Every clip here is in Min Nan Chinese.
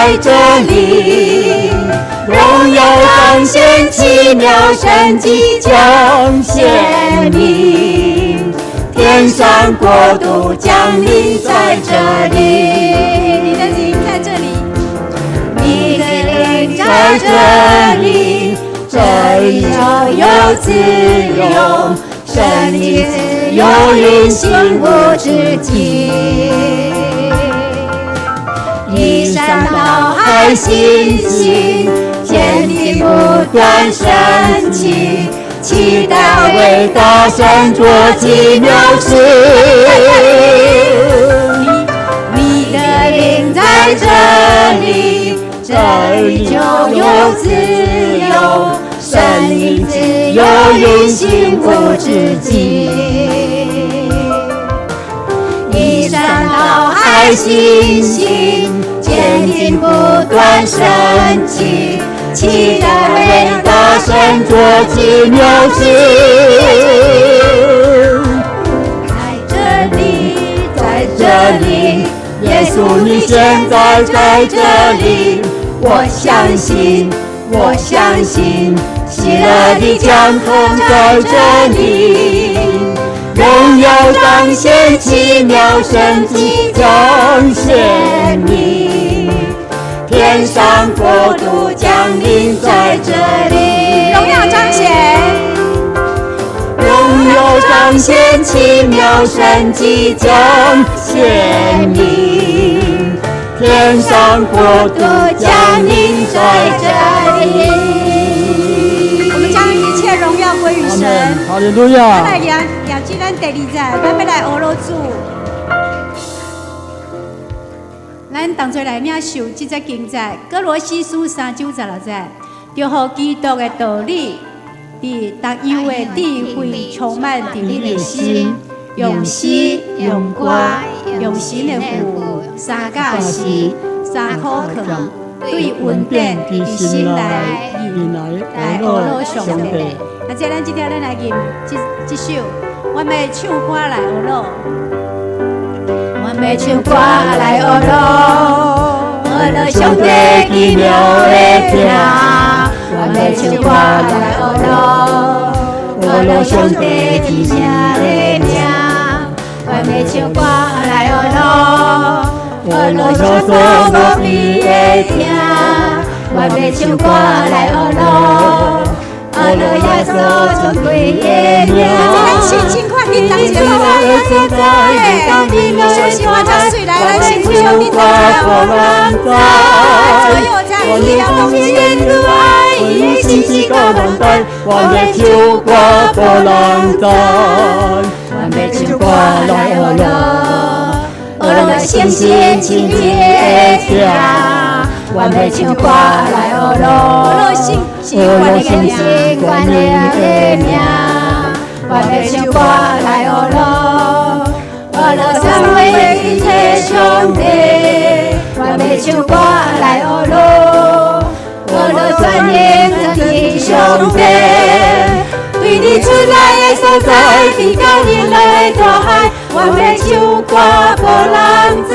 在這裡，榮耀彰顯，奇妙神蹟將顯明，天上國度降臨在這裡。你的靈在這裡，你的靈在這裡，這裡就有自由，神的自由運行無止境。移山倒海，信心堅定不斷升起，期待偉大神作奇妙事。你的靈在這裡，這裡就有自由，神靈自由運行無止境。移山倒海，信心堅定不斷升起，期待偉大神作奇妙事。在這裡，在這裡，耶穌你現在在這裡，我相信，我相信，喜樂的江河在這裡，榮耀彰顯，奇妙神蹟將顯明，天上國度降臨在這裡。榮耀彰顯，榮耀彰顯，奇妙神蹟將顯明，天上國度降臨在這裡。我們將一切榮耀歸於神。哈利路亞。咱來念念這咱第二節，咱欲來學樂主。咱同齊來領受這節經節，歌羅西書3章16節，就予基督的道理，佇各樣的智慧充滿佇恁的心，用詩、用歌、用神的賦，三佮詩、三苦課，對恩典佇心內吟來學樂上帝。啊，這咱這條咱來吟這這首，我欲唱歌來學樂，我欲唱歌來學樂，學樂上帝奇妙的疼。我欲唱歌來學樂，學樂上帝至聖的名。我欲唱歌來學樂，學樂耶穌無比的疼。我欲唱歌來學樂，學樂耶穌尊貴的名。咱輕輕快緊同齊好無？休息完才水來，咱先唱恁同齊好無？左右這樣力量同齊。我欲唱歌予人知，我欲唱歌來學樂，學樂聖神親切的疼。我欲唱歌來學樂，學樂聖聖關的名。我欲唱歌來學樂，學樂三位一體上帝。我欲唱歌來學樂，學樂全能全知上帝。對你出來的所在，佇加利利大海，我欲唱歌予人知。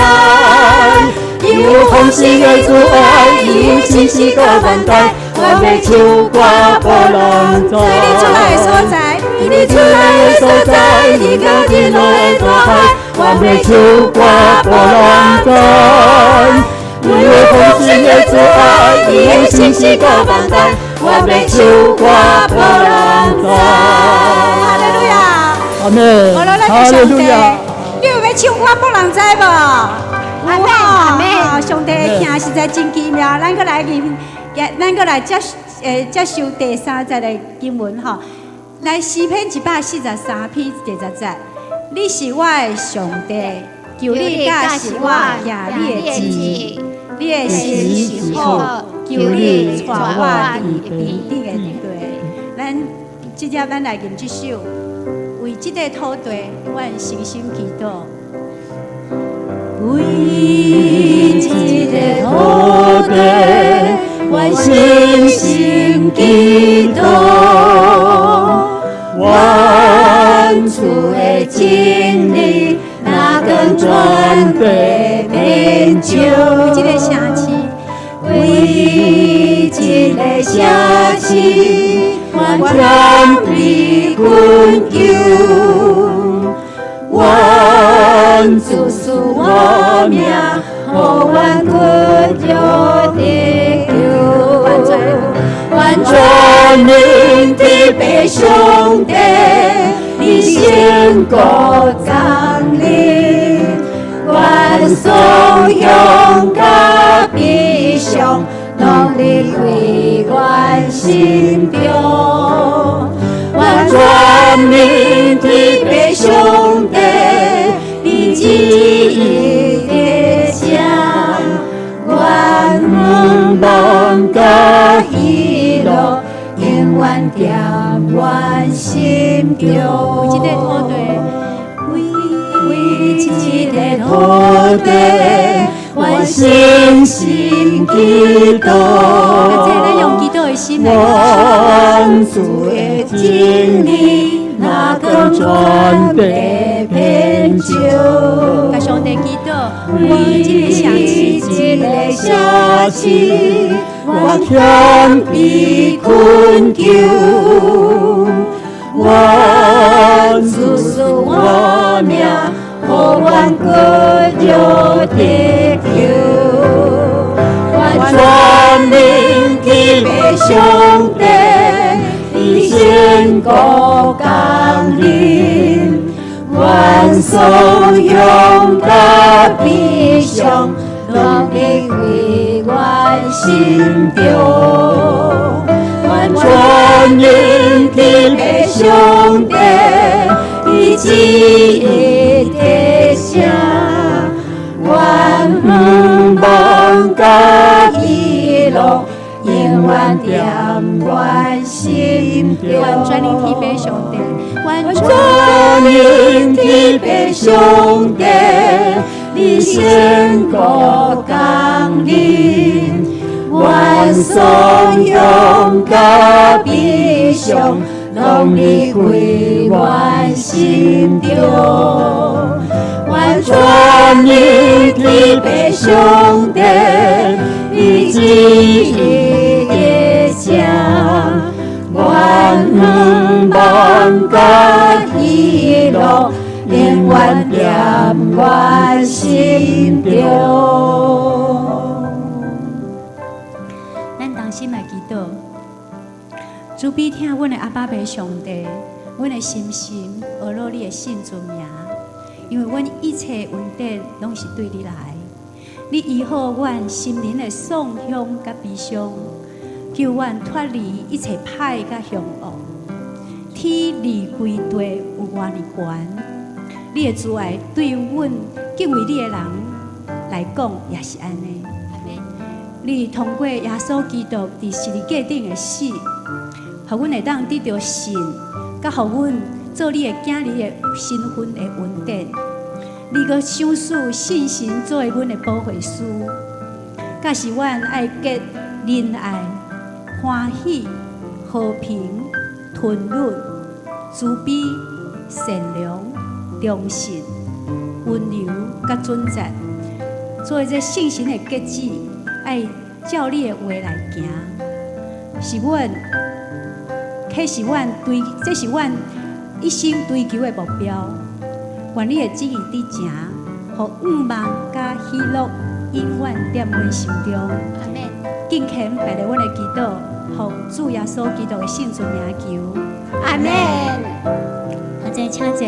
伊有豐盛的慈愛，伊有信實佮萬代，我欲唱歌予人知。對你出來的所在，對你出來的所在，佇加利利大海，我欲唱歌予人知。伊有豐盛的慈愛，伊有信實佮萬代，我欲唱歌予人知。哈利路亞！阿門。好了，咱哈上帝利路亞。你有欲唱歌予人知無？有吼，上帝的疼實在真奇妙。咱閣來吟，咱閣來接受第三節的經文吼。來詩篇143篇第10節，你是我的上帝，求你教示我行你的志，你的心是好，求你帶我佇平坦的地。咱這節咱來吟這首，為這個土地，阮誠心祈禱。為這個土地，阮誠心祈禱。願主的真理，若光全地遍照。為這個城市，城市，愿谦卑困求，愿主赐我命，予阮得著得救。愿全能天父上帝，你圣国降临，愿颂扬佮悲伤，拢离开阮心中。愿全能天父上帝，你旨意得成，愿愿望佮喜樂永遠踮阮心中。為這個土地，為這個土地，願誠心祈禱。這咱用祈禱的心來。願主的真理若光全地遍照。共上帝祈禱，為這個城市，這個城市，我願謙卑困求，願主賜我命，予阮得著得救。願全能天父上帝，你聖國降臨，願頌揚佮悲傷，攏離開阮心中。願全能天父上帝，你旨意得成，願望佮喜樂永遠踮阮心中。願全能天父上帝，願全能天父上帝，你聖國降臨，願頌揚佮悲傷，攏離開阮心中。願全能天父上帝，你旨意得成，願望佮喜樂永遠踮阮心中。咱同心來祈禱，慈悲疼阮的阿爸父上帝，阮的心心呵咾你的聖尊名，因為阮一切恩典攏是對你來。你醫好阮心靈的創傷佮悲傷，救阮脫離一切歹佮凶惡。天離歸地有偌爾懸，你的慈愛對阮敬畏你的人來講也是按呢。你通過耶穌基督佇十字架頂的死，予阮會當得著信，佮予阮做你的囝兒的身份的恩典。你閣賞賜信心做為阮的保惠師，教示阮愛結仁愛、歡喜、和平、吞忍、慈悲、善良、忠信、溫柔佮準則，做這聖神的結子，愛照你的話來行，是阮，啟示阮追，這是阮一生追求的目標。願你的旨意得成，予願望佮喜樂永遠踮阮心中。阿們。敬虔拜託阮的祈禱，奉主耶穌基督的聖尊名求。阿們。阿姐，請坐。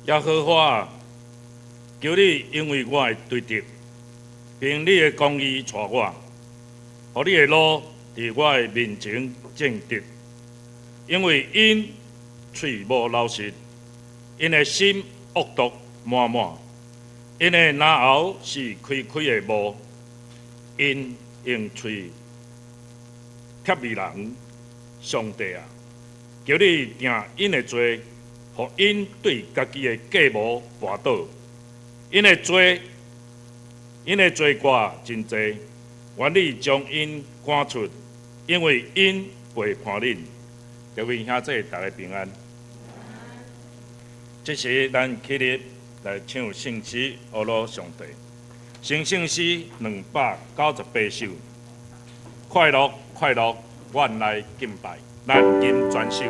耶和華啊，求你因為我的對敵，憑你的公義帶我，予你的路佇我的面前正直。因為𪜶喙無老實，𪜶的心惡毒滿滿，𪜶的嚨喉是開開的墓，𪜶用喙諂媚人。上帝啊，求你定𪜶的罪，予𪜶對家己的計謀跋倒。𪜶的罪過真濟，願你將𪜶趕出，因為𪜶背叛恁。各位兄弟，大家平安。這時，咱起立來唱聖詩，阿羅上帝。成聖詩298首，快樂快樂，阮來敬拜，咱今全首。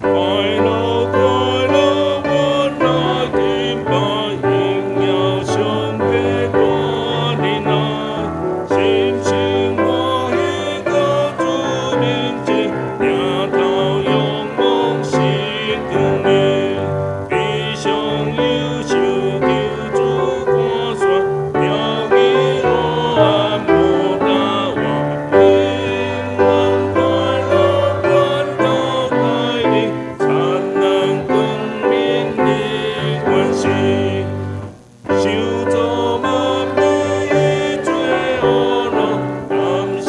快樂快樂，阮來敬拜，榮耀上帝大能愛，心心歡喜到主面前，抬頭仰望是光明，悲傷憂愁求主趕散，飄逸黑暗無答案，永遠快樂阮都帶領，燦爛光明的關係，受造萬物做阿羅，甘心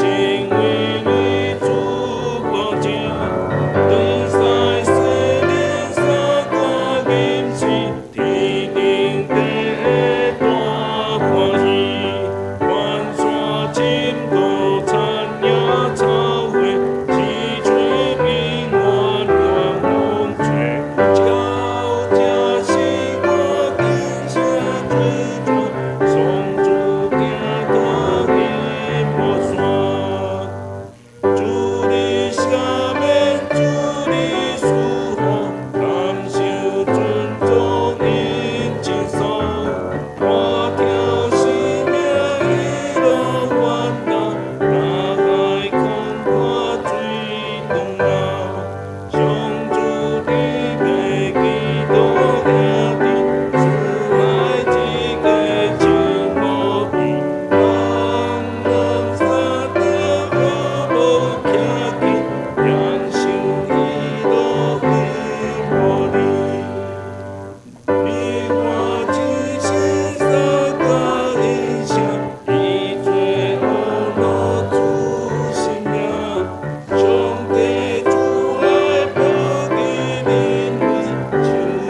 為你主保證，轉世洗禮三加銀絲，天頂地大歡喜，關山深谷田野草花，四吹平安暖風吹，悄悄是我今生追逐，上主行到永無散。主你赦免，主你賜福，感受尊重因真爽。我聽生命喜樂煩惱，大海空闊水長流。上主的白基督兄弟，慈愛這個真無比，人人三點好無客氣，享受喜樂永無離。你我只是三加一聲，伊做阿羅主生命，上帝主愛保庇恁裡，手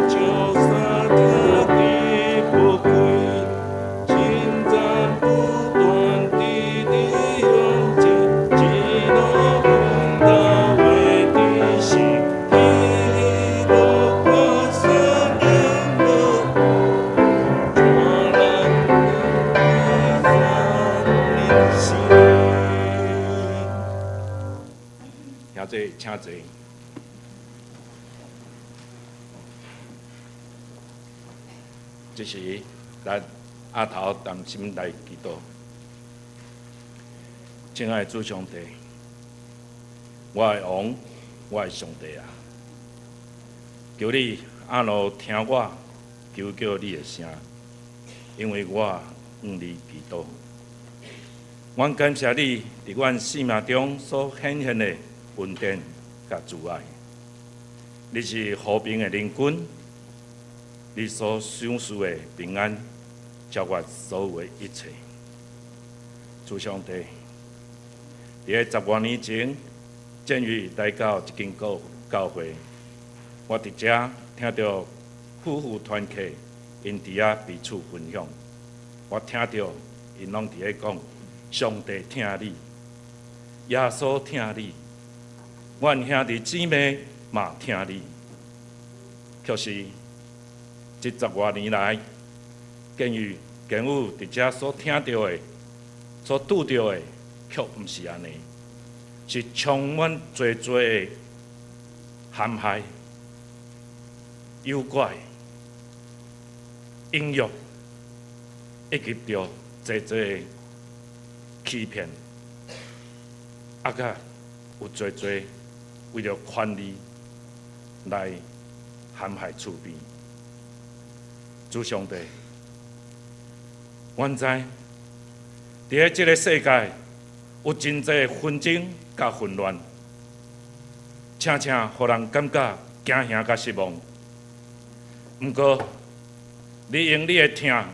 照三聽的寶貴，稱讚不斷直直向前，一路奮鬥的知識，喜樂歌聲永無，帶咱歸人生。兄弟，請坐。這時，咱阿頭同心來祈禱。親愛的主上帝，我的王，我的上帝啊，求你阿路聽我求叫你的聲，因為我向你祈禱。阮感謝你佇阮生命中所顯現的恩典佮慈愛。你是和平的靈君，你所賞賜的平安超越所有的一切。主上帝，佇咧10外年前，建宇來到這間教會，我佇遮聽著夫婦團契，𪜶佇遐彼此分享。我聽著𪜶攏佇咧講，上帝疼你，耶穌疼你，阮兄弟姊妹嘛疼你。卻是這10外年來，建宇建宇佇遮所聽著的、所拄著的，卻毋是按呢，是充滿濟濟的陷害、誘拐、引誘，以及著濟濟的欺騙。啊，閣有濟濟為著權利來陷害厝邊。主上帝，阮知佇咧這个世界有真濟紛爭佮混亂，常常予人感覺驚嚇佮失望。毋過，你用你的疼，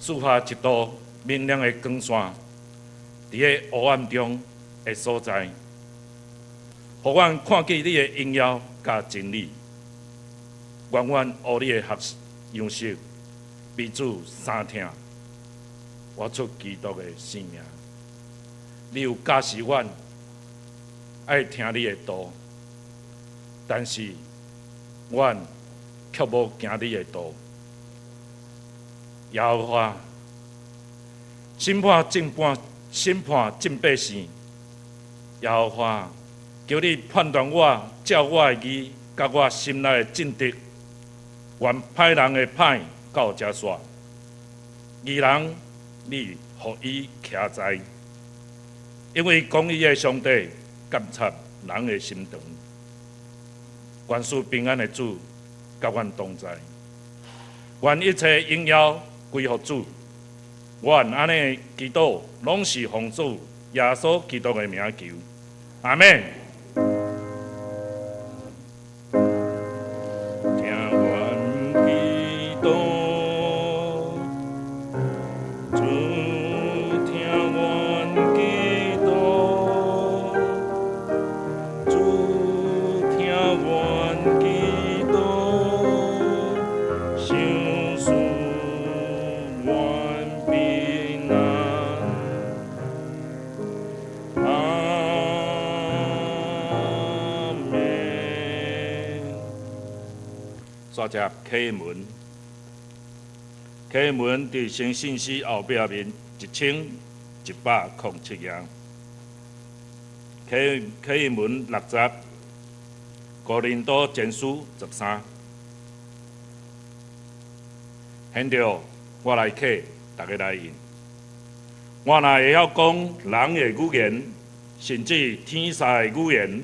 賜下一道明亮的光線，佇咧黑暗中的所在，予阮看見你的榮耀佮真理。願阮學你的學樣式，彼此相疼，活出基督的生命。你有教示阮愛聽你的道，但是阮卻無行你的道。耶和華審判眾判審判眾百姓，耶和華求你判斷我，照我的義，佮我心內的正直。願歹人的歹到遮煞，義人你予伊徛在，因為公義的上帝監察人的心腸。願賜平安的主，佮阮同在。願一切榮耀歸予主。阮按呢祈禱，攏是奉主耶穌基督的名求。阿們。聽阮祈禱，主聽阮祈禱，主聽阮祈禱，賞賜阮平安。阿們。煞接啟文，啟文佇先信書後壁面1107頁，啟啟文60，哥林多前書13。現在我來啟，逐家來應。我若會曉講人的語言，甚至天使的語言，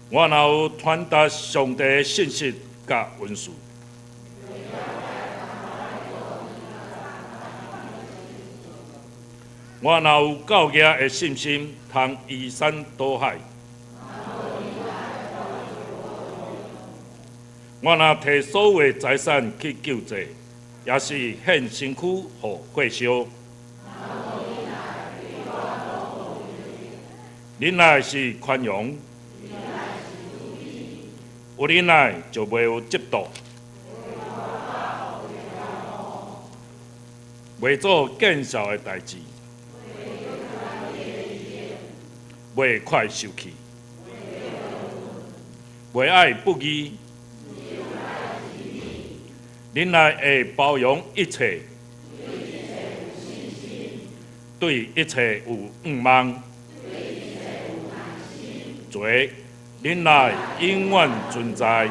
我若有傳達上帝的信息佮恩賜，我若有夠額的信心，通移山倒海，我若提所有的財產去救濟，也是獻身軀予火燒。忍耐是寬容，有忍耐就袂有嫉妒，袂做見笑的代誌，袂快受氣，袂愛不義，忍耐會包容一切，對一切有向望。做忍耐永遠存在，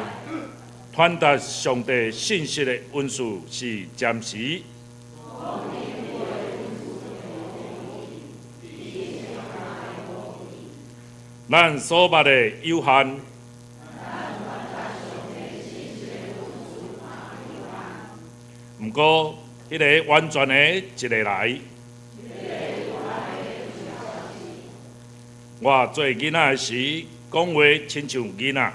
傳達上帝信息的恩賜是暫時。咱所捌的有限，毋過，彼个完全的一个來。我做囡仔的時，講話親像囡仔；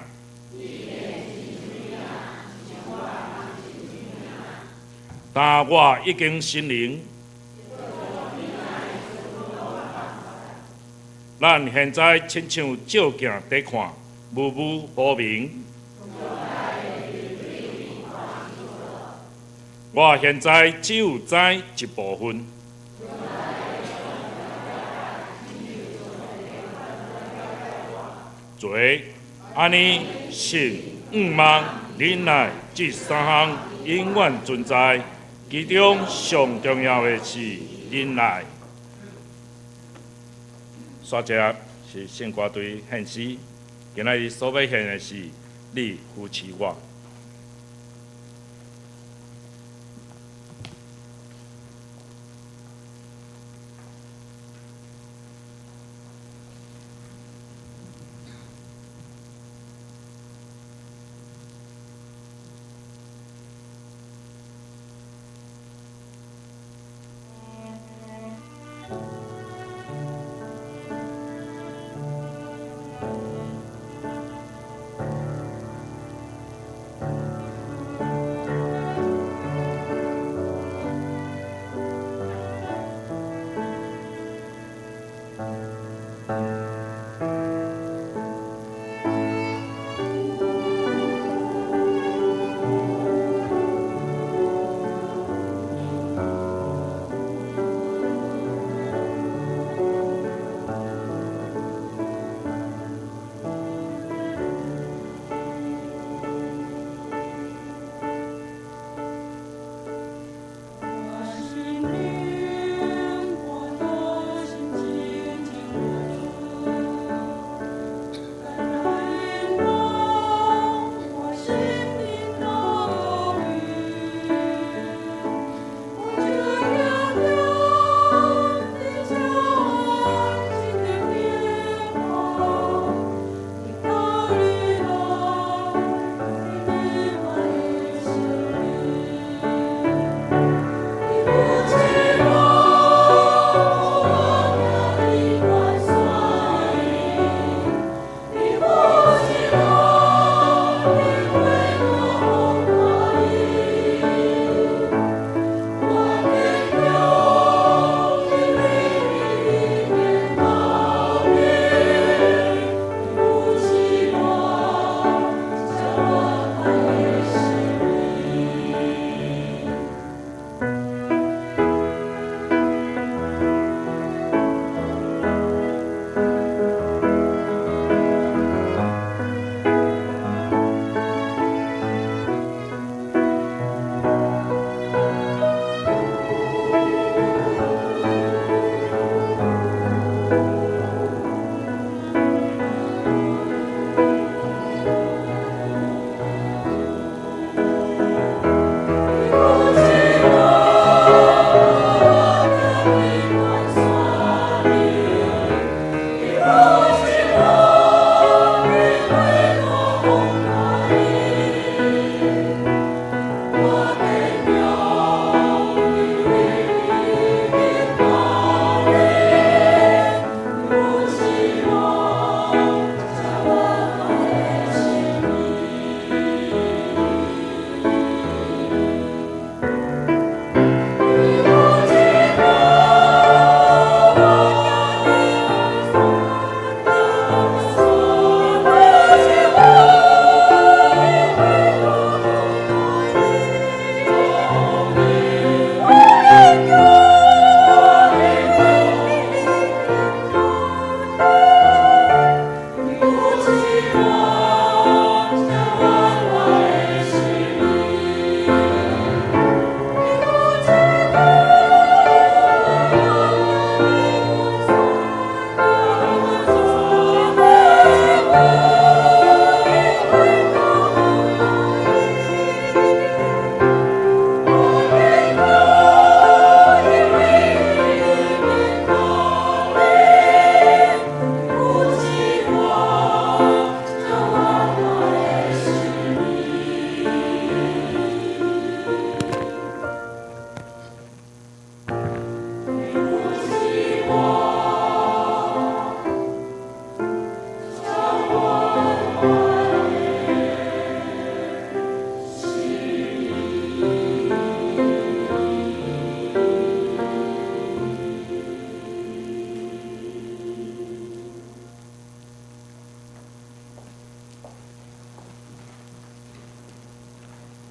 但我已經成人。咱現在親像照鏡佇看，模糊無明。我現在只有知一部分。做按呢，信、向望、忍耐這三項永遠存在，其中上重要的是忍耐。煞接是聖歌隊獻詩，今仔日所欲獻的是你扶持我。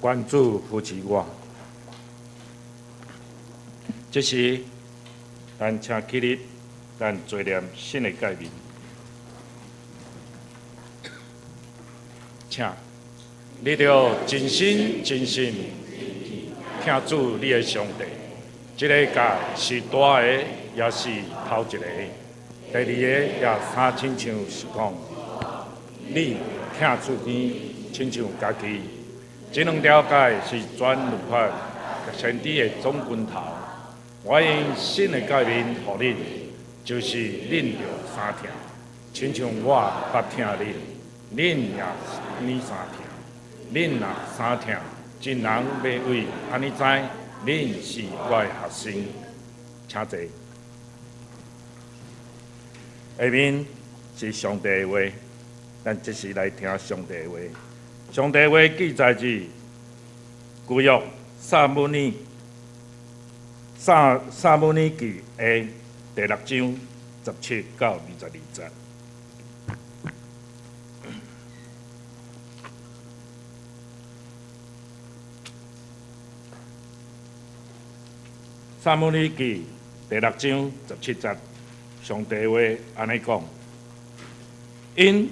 願主扶持我。這時，咱請起立，咱做念新的誡命。請，你著盡心盡性疼主你的上帝。這个誡是大的，也是頭一个。第二个也相親像是講，你疼厝邊親像家己。這兩條誡是全律法先知的總根頭。我用新的誡命予恁，就是恁著相疼，親像我捌疼恁，恁也按呢相疼。恁若相疼，眾人欲為按呢知，恁是我的學生。請坐。下面是上帝的話，咱這時來聽上帝的話。上帝話記載佇舊約撒母耳撒撒母耳記的第六章17到22節。撒母耳記第六章十七節，上帝話按呢講：𪜶𪜶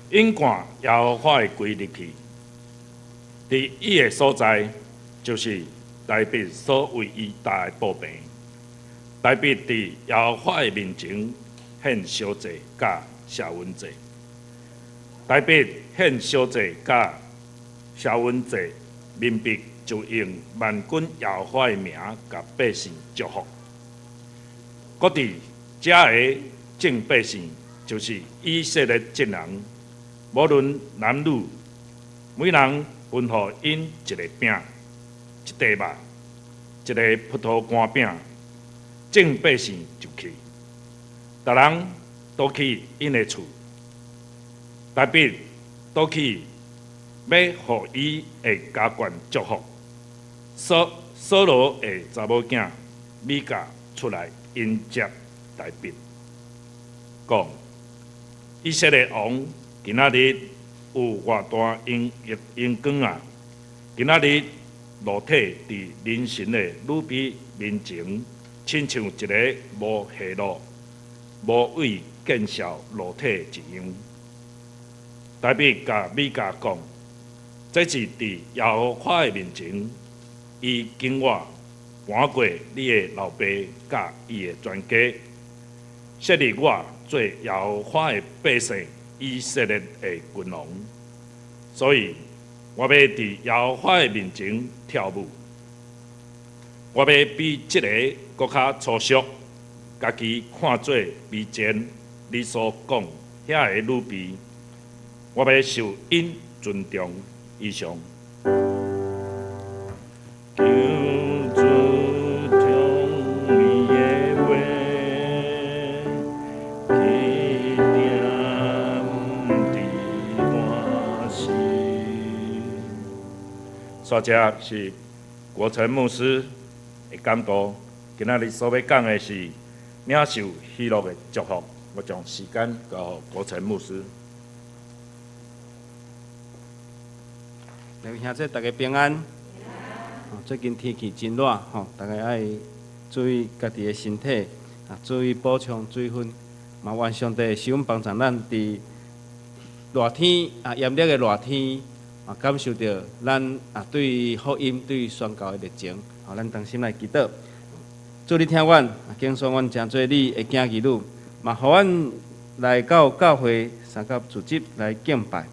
趕耶和華的櫃入去，佇伊的所在，就是大衛所為伊搭的布棚。大衛佇耶和華的面前獻燒祭佮謝恩祭。大衛獻燒祭佮謝恩祭，民必就用萬軍耶和華的名共百姓祝福。閣佇遮的眾百姓，就是以色列眾人，無論男女，每人分予𪜶一個餅、一塊肉、一个葡萄乾餅，眾百姓就去，逐人倒去𪜶的厝，大衛倒去欲予伊的家眷祝福。掃掃羅的查某囝米甲出來迎接大衛，講：以色列王今仔日有偌大榮榮光啊！今仔日露體佇恁神的女婢面前，親像一个無下落、無畏見笑露體一樣。大衛共米甲講：這是佇耶和華的面前，伊經我趕過你的老爸佮伊的全家，設立我做耶和華的百姓以色列的君王。所以，我欲佇耶和華的面前跳舞，我欲比這个閣較粗俗，家己看做卑賤。你所講遐个女婢，我欲受𪜶尊重。以上。求主聽伊的話，去踮佇我心。煞接是國成牧師的講道，今仔日所欲講的是領受喜樂的祝福。我將時間交予國成牧師。各位兄弟，大家平安。最近天氣真熱，吼，大家愛注意家己的身體，啊，注意補充水分。嘛，願上帝賜阮幫助咱佇熱天啊，炎熱的熱天，啊，感受著咱啊對福音、對宣教的熱情。吼，咱同心來祈禱。主，你疼阮，揀選阮成做你的囝兒女，嘛，予阮來到教會三甲組織來敬拜。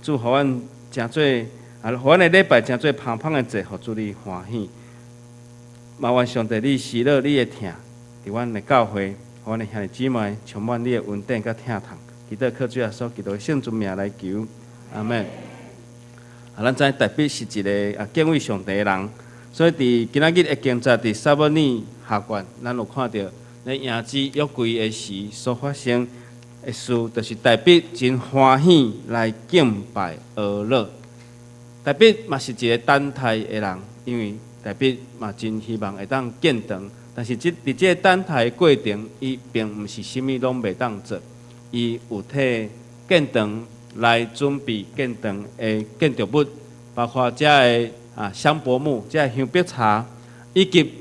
主，予阮成做啊，予阮的禮拜成做芳芳的祭，予主你歡喜。嘛，願上帝你喜樂你的疼，佇阮的教會，予阮的兄弟姊妹充滿你的恩典佮疼痛。祈禱靠主耶穌基督的聖尊名來求，阿們。啊，咱知大衛是一个啊敬畏上帝的人，所以佇今仔日的經節佇撒母耳下卷，咱有看著咧迎接約櫃的時所發生的事，就是大衛真歡喜來敬拜阿樂。大衛嘛是一个等待的人，因為大衛嘛真希望會當建堂，但是這佇這个等待的過程，伊並毋是啥物攏袂當做，伊有替建堂來準備建堂的建築物，包括遮个香柏木、遮个香柏柴，以及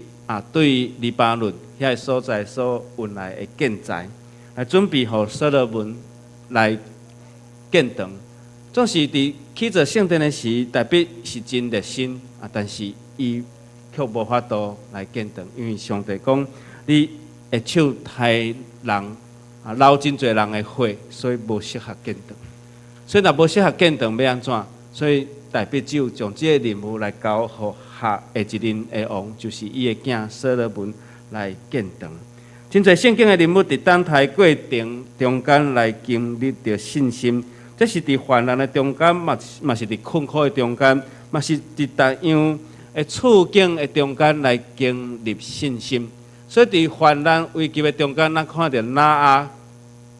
對黎巴嫩遐个所在所運來的建材，來準備予所羅門來建堂。總是佇起造聖殿的時，大衛是真熱心啊，但是伊卻無法度來建堂，因為上帝講你的手刣人流真濟人的血，所以無適合建堂。所以若無適合建堂，欲按怎？所以大衛只有將這个任務來交予下下一任的王，就是伊的囝所羅門來建堂。真濟聖經的人物佇等待過程中間來經歷著信心，這是佇患難的中間，嘛是佇困苦的中間，嘛是佇逐樣的處境的中間來經歷信心。所以佇患難危急的中間，咱看著挪亞，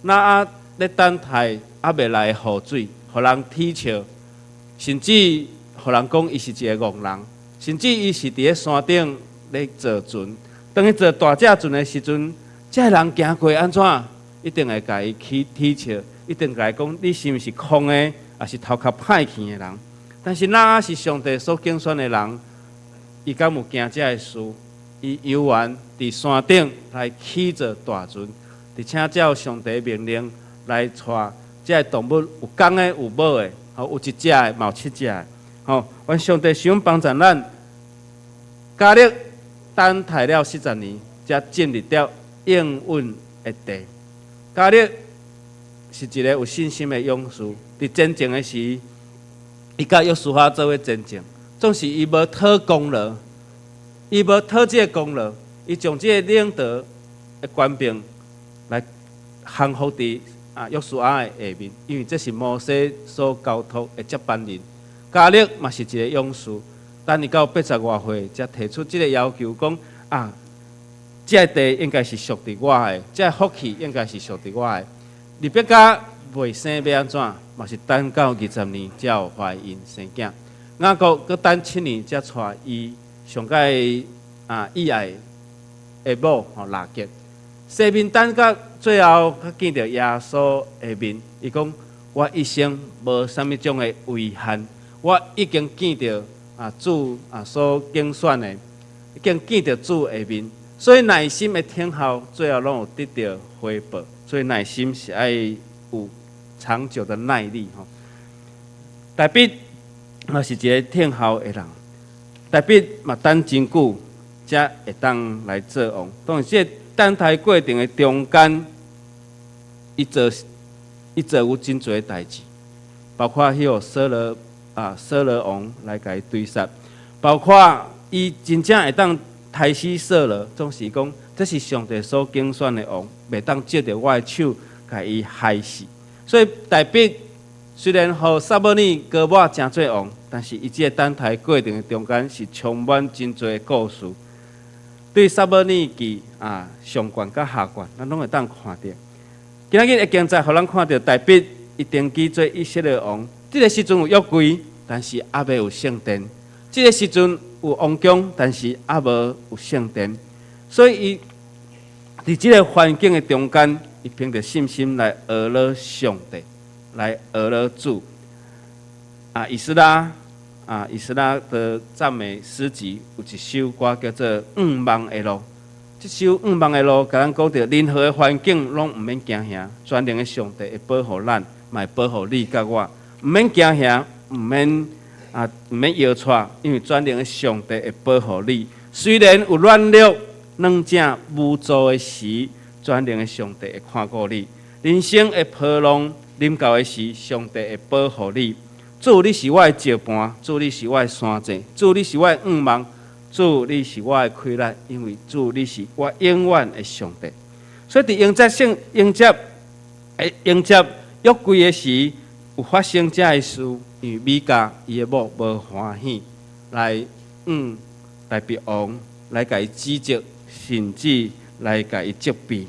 挪亞咧等待猶未來的雨水，予人恥笑，甚至予人講伊是一个戇人，甚至伊是佇咧山頂咧造船。當伊造大隻船的時陣，這个人行過按怎？一定會共伊去恥笑，一定共伊講你是毋是空的，抑是頭殼歹去的人？但是挪亞是上帝所揀選的人，伊敢有驚這个事？伊猶原佇山頂來起造大船，而且照上帝命令來帶這个動物有公的有母的，吼有一隻的，嘛有七隻的，吼願上帝賞幫助咱。迦勒等待了40年，才進入了應允的地。迦勒是一个有信心的勇士，佇戰爭的時，伊佮約書亞做伙戰爭，總是伊無討功勞，伊無討這个功勞，伊將這个領導的權柄來降服佇約書亞的下面，因為這是摩西所交託的接班人。迦勒嘛是一个勇士，等伊到80外歲，才提出這个要求，講啊，這个地應該是屬佇我的，這个福氣應該是屬佇我的。利百加袂生欲按怎，嘛是等到20年才有懷孕生囝。雅各閣等7年才娶伊上蓋意愛的某吼拉結。西面等到最後，才見著耶穌的面，伊講：我一生無啥物種的遺憾，我已經見著主所揀選的，已經見著主的面，所以耐心的等候，最後攏有得著回報。所以耐心是愛有長久的耐力吼。大衛嘛是一个等候的人，大衛嘛等真久，才會當來做王。當然，這個等待過程的中間，伊做有真濟代誌，包括彼個掃羅王來共伊追殺，包括伊真正會當刣死掃羅，總是講這是上帝所揀選的王，袂當藉著我的手共伊害死。所以大衛雖然予撒母耳膏抹成做王，但是伊這个等待過程的中間是充滿真濟的故事。對撒母耳記上卷佮下卷，咱攏會當看著。今仔日的經節予咱看著大衛伊登基做以色列王，這个時陣有約櫃，但是猶未有聖殿；這个時陣有王宮，但是猶無有聖殿。所以伊佇這个環境的中間，伊憑著信心來學了上帝，來學了主。以斯拉的讚美詩集有一首歌叫做《向望的路》。這首《向望的路》共咱講著，任何的環境攏毋免驚嚇，全能的上帝會保護咱，嘛會保護你佮我，毋免驚嚇，毋免搖掣，因為全能的上帝會保護你。雖然有軟弱、軟正、無助的時，全能的上帝會看顧你。人生的波浪臨到的時，上帝會保護你。主，你是我的石磐，主，你是我的山寨，主，你是我的向望，主，你是我的氣力，因為主，你是我永遠的上帝。所以，佇迎接約櫃的時，有發生這个事，因為米甲伊的某無歡喜，來大衛王來共伊指責，甚至來共伊責備。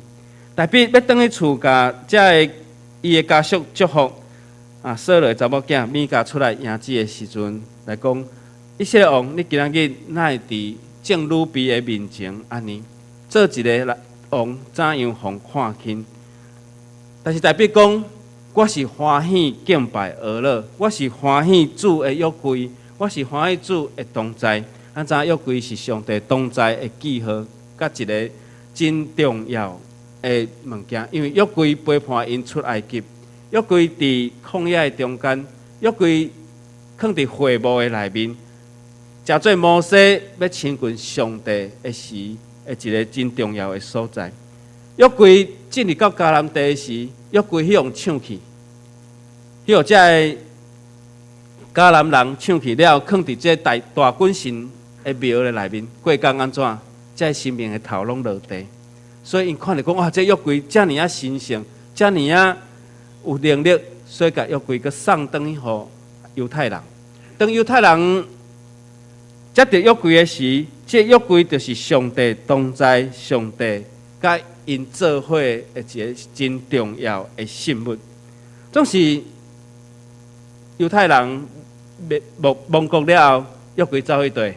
大衛欲轉去厝，共這个伊的家屬祝福。掃羅的查某囝米甲出來迎接的時陣，來講：以色列王，你今仔日哪會佇眾女婢的面前按呢做一个王，怎樣予看輕？但是大衛講，我是歡喜敬拜呵咾，我是歡喜主的約櫃，我是歡喜主的同在。咱知影約櫃是上帝同在的記號，佮一个真重要的物件，因為約櫃陪伴𪜶出埃及，約櫃佇曠野的中間，約櫃囥佇會幕的內面，成做摩西欲親近上帝的時的一个真重要的所在。約櫃進入到迦南地時，約櫃彼予搶去，彼予這个迦南人搶去了，囥佇這大大袞神的廟的內面，過工按怎？這个神明的頭攏落地，所以𪜶看著講哇，這約櫃遮爾仔神聖，遮爾仔有能力，所以共約櫃閣送轉去予猶太人。當猶太人接著約櫃的時，這約櫃就是上帝同在，上帝佮𪜶做伙的一个真重要的信物。總是猶太人滅亡亡國了後，約櫃走去佗？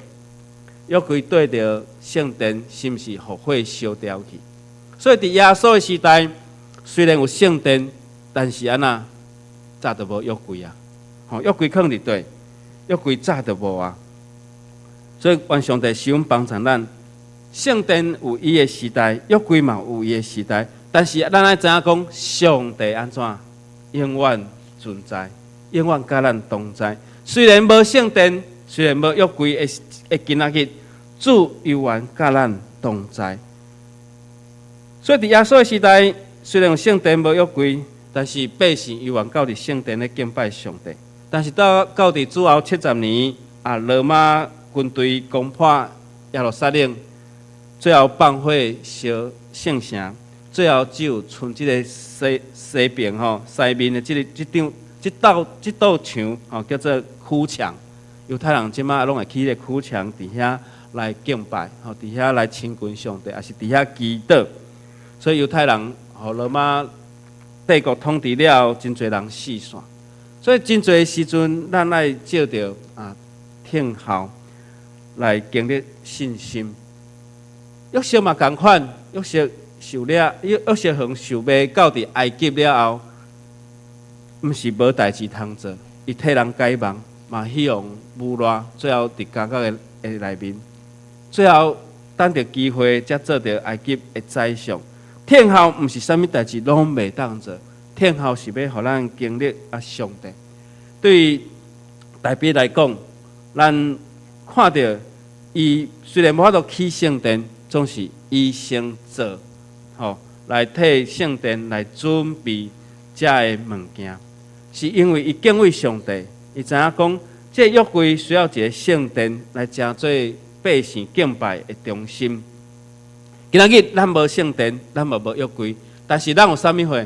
約櫃綴著聖殿，是毋是予火燒掉去？所以佇耶穌的時代，雖然有聖殿，但是按怎早就無約櫃啊！吼，約櫃囥佇佗？約櫃早就無啊！所以願上帝賜恩幫助咱。聖殿有伊的時代，約櫃嘛有伊的時代，但是咱愛知影講，上帝按怎永遠存在，永遠佮咱同在。雖然無聖殿，雖然無約櫃的的今仔日，主猶原佮咱同在。所以佇耶穌的時代，雖然有聖殿無約櫃，但是百姓猶原到佇聖殿咧敬拜上帝。但是到到佇主後70年，啊，羅馬軍隊攻破耶路撒冷，最後放火燒聖城，最後只有賰這个西西邊吼西面的這个這張這道這道牆吼叫做哭牆。猶太人這馬攏會去彼个哭牆佇遐來敬拜，吼佇遐來親近上帝，抑是佇遐祈禱。所以猶太人予羅馬帝國統治了後，真濟人四散。所以真濟時陣，咱愛藉著啊聽候來建立信心。約瑟嘛仝款，約瑟受了約約瑟予受賣到佇埃及了後，毋是無代誌通做，伊替人解夢，嘛去予俘虜，最後佇監獄的的內面，最後等著機會，才做著埃及的宰相。聽候毋是啥物代誌攏袂當做，聽候是欲予咱經歷啊上帝。對大衛來講，咱看著伊雖然無法度起聖殿，總是伊先做，吼來替聖殿來準備這个物件，是因為伊敬畏上帝，伊知影講，這約櫃需要一个聖殿來成做百姓敬拜的中心。今仔日咱無聖殿，咱嘛無約櫃，但是咱有啥物貨？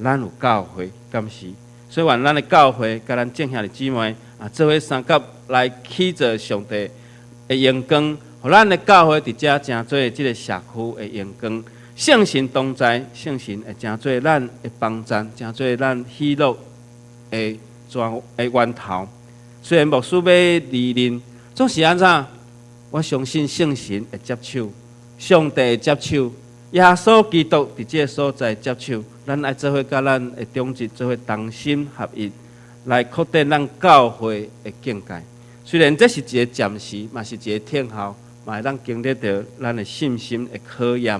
咱有教會，敢是？所以願咱的教會，佮咱眾兄弟姊妹啊，做伙相佮來起造上帝的榮光，予咱的教會佇遮成做這个社區的榮光。聖神同在，聖神會成做咱的幫贊，成做咱喜樂的泉的源頭。雖然牧師欲離任，總是按怎？我相信聖神會接手，上帝會接手，耶穌基督佇這个所在接手。咱愛做伙佮咱的長執做伙同心合一，來擴展咱教會的境界。雖然這是一个暫時，嘛是一个聽候，嘛會當經歷著咱的信心的考驗。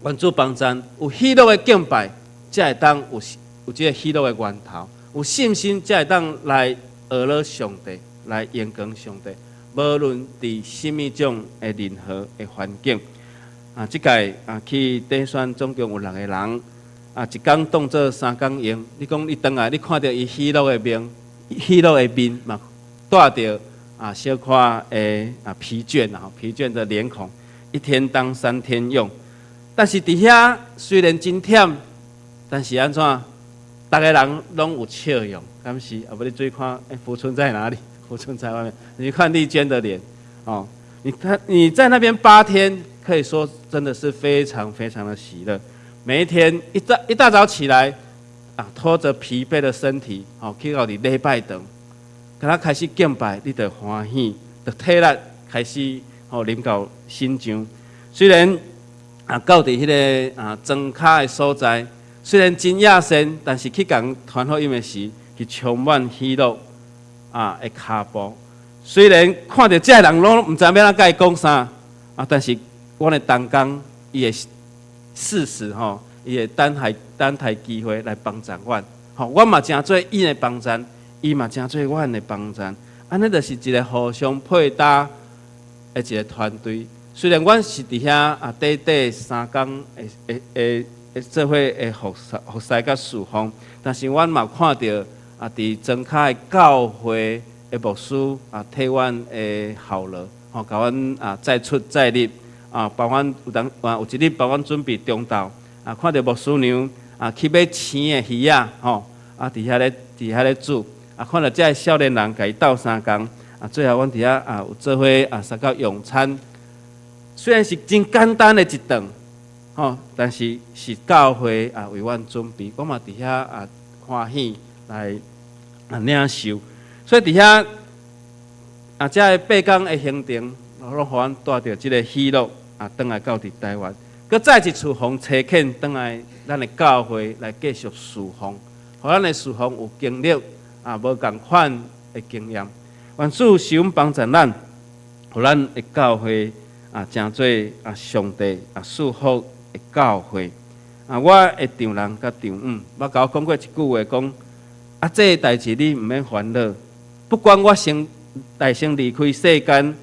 願主幫贊，有喜樂的敬拜，才會當有有這个喜樂的源頭；有信心，才會當來呵咾上帝，來榮光上帝。無論佇啥物種的任何的環境，啊，這屆啊去甄選總共有六个人，啊，一工當做三工用。你講伊轉來，你看著伊喜樂的面，喜樂的面嘛，帶著啊小可的啊疲倦啊，疲倦的臉孔，一天當三天用。但是佇遐雖然真忝，但是按怎，逐个人攏有笑容，敢是？啊，無你注意看，欸，福春在哪裡？福春在外面。你看麗娟的臉，哦，你看你在那邊8天，可以說真的是非常非常的喜樂。每一天一大一大早起來，啊，拖着疲憊的身體，哦，去到佇禮拜堂，敢若開始敬拜，你就歡喜，就體力開始吼臨到身上。雖然啊，到佇彼个啊莊跤的所在，雖然真野生，但是去共傳福音的時，是充滿喜樂啊的跤步。雖然看著這个人攏毋知欲按怎共伊講啥啊，但是阮的同工伊會適時吼，伊會等待等待機會來幫助阮。吼，我嘛成做𪜶的幫贊，伊嘛成做阮的幫贊。按呢就是一个互相配搭的一个團隊。雖然阮是佇遐啊，短短3工的的的的做伙的服侍服侍佮侍奉，但是阮嘛看著啊，佇莊跤的教會的牧師啊，替阮的效勞，吼，共阮啊載出載入啊，幫阮有當啊有一日幫阮準備中晝啊，看著牧師娘啊去買生的魚仔，吼，啊佇遐咧佇遐咧煮，啊看著這个少年人共伊鬥相共，啊最後阮佇遐啊有做伙啊相佮用餐。雖然是真簡單的一頓，吼，但是是教會啊為阮準備，我嘛佇遐啊歡喜來啊領受，所以佇遐啊這个8工的行程，攏予阮帶著這个喜樂啊，轉來到佇台灣，閣再一次予差遣轉來咱的教會來繼續侍奉，予咱的侍奉有經歷啊無仝款的經驗。願主賜恩幫助咱，予咱的教會啊，成做啊上帝啊賜福的教會啊！我的丈人佮丈母，捌共我講過一句話，講啊，這个代誌你毋免煩惱，不管我先代先離開世間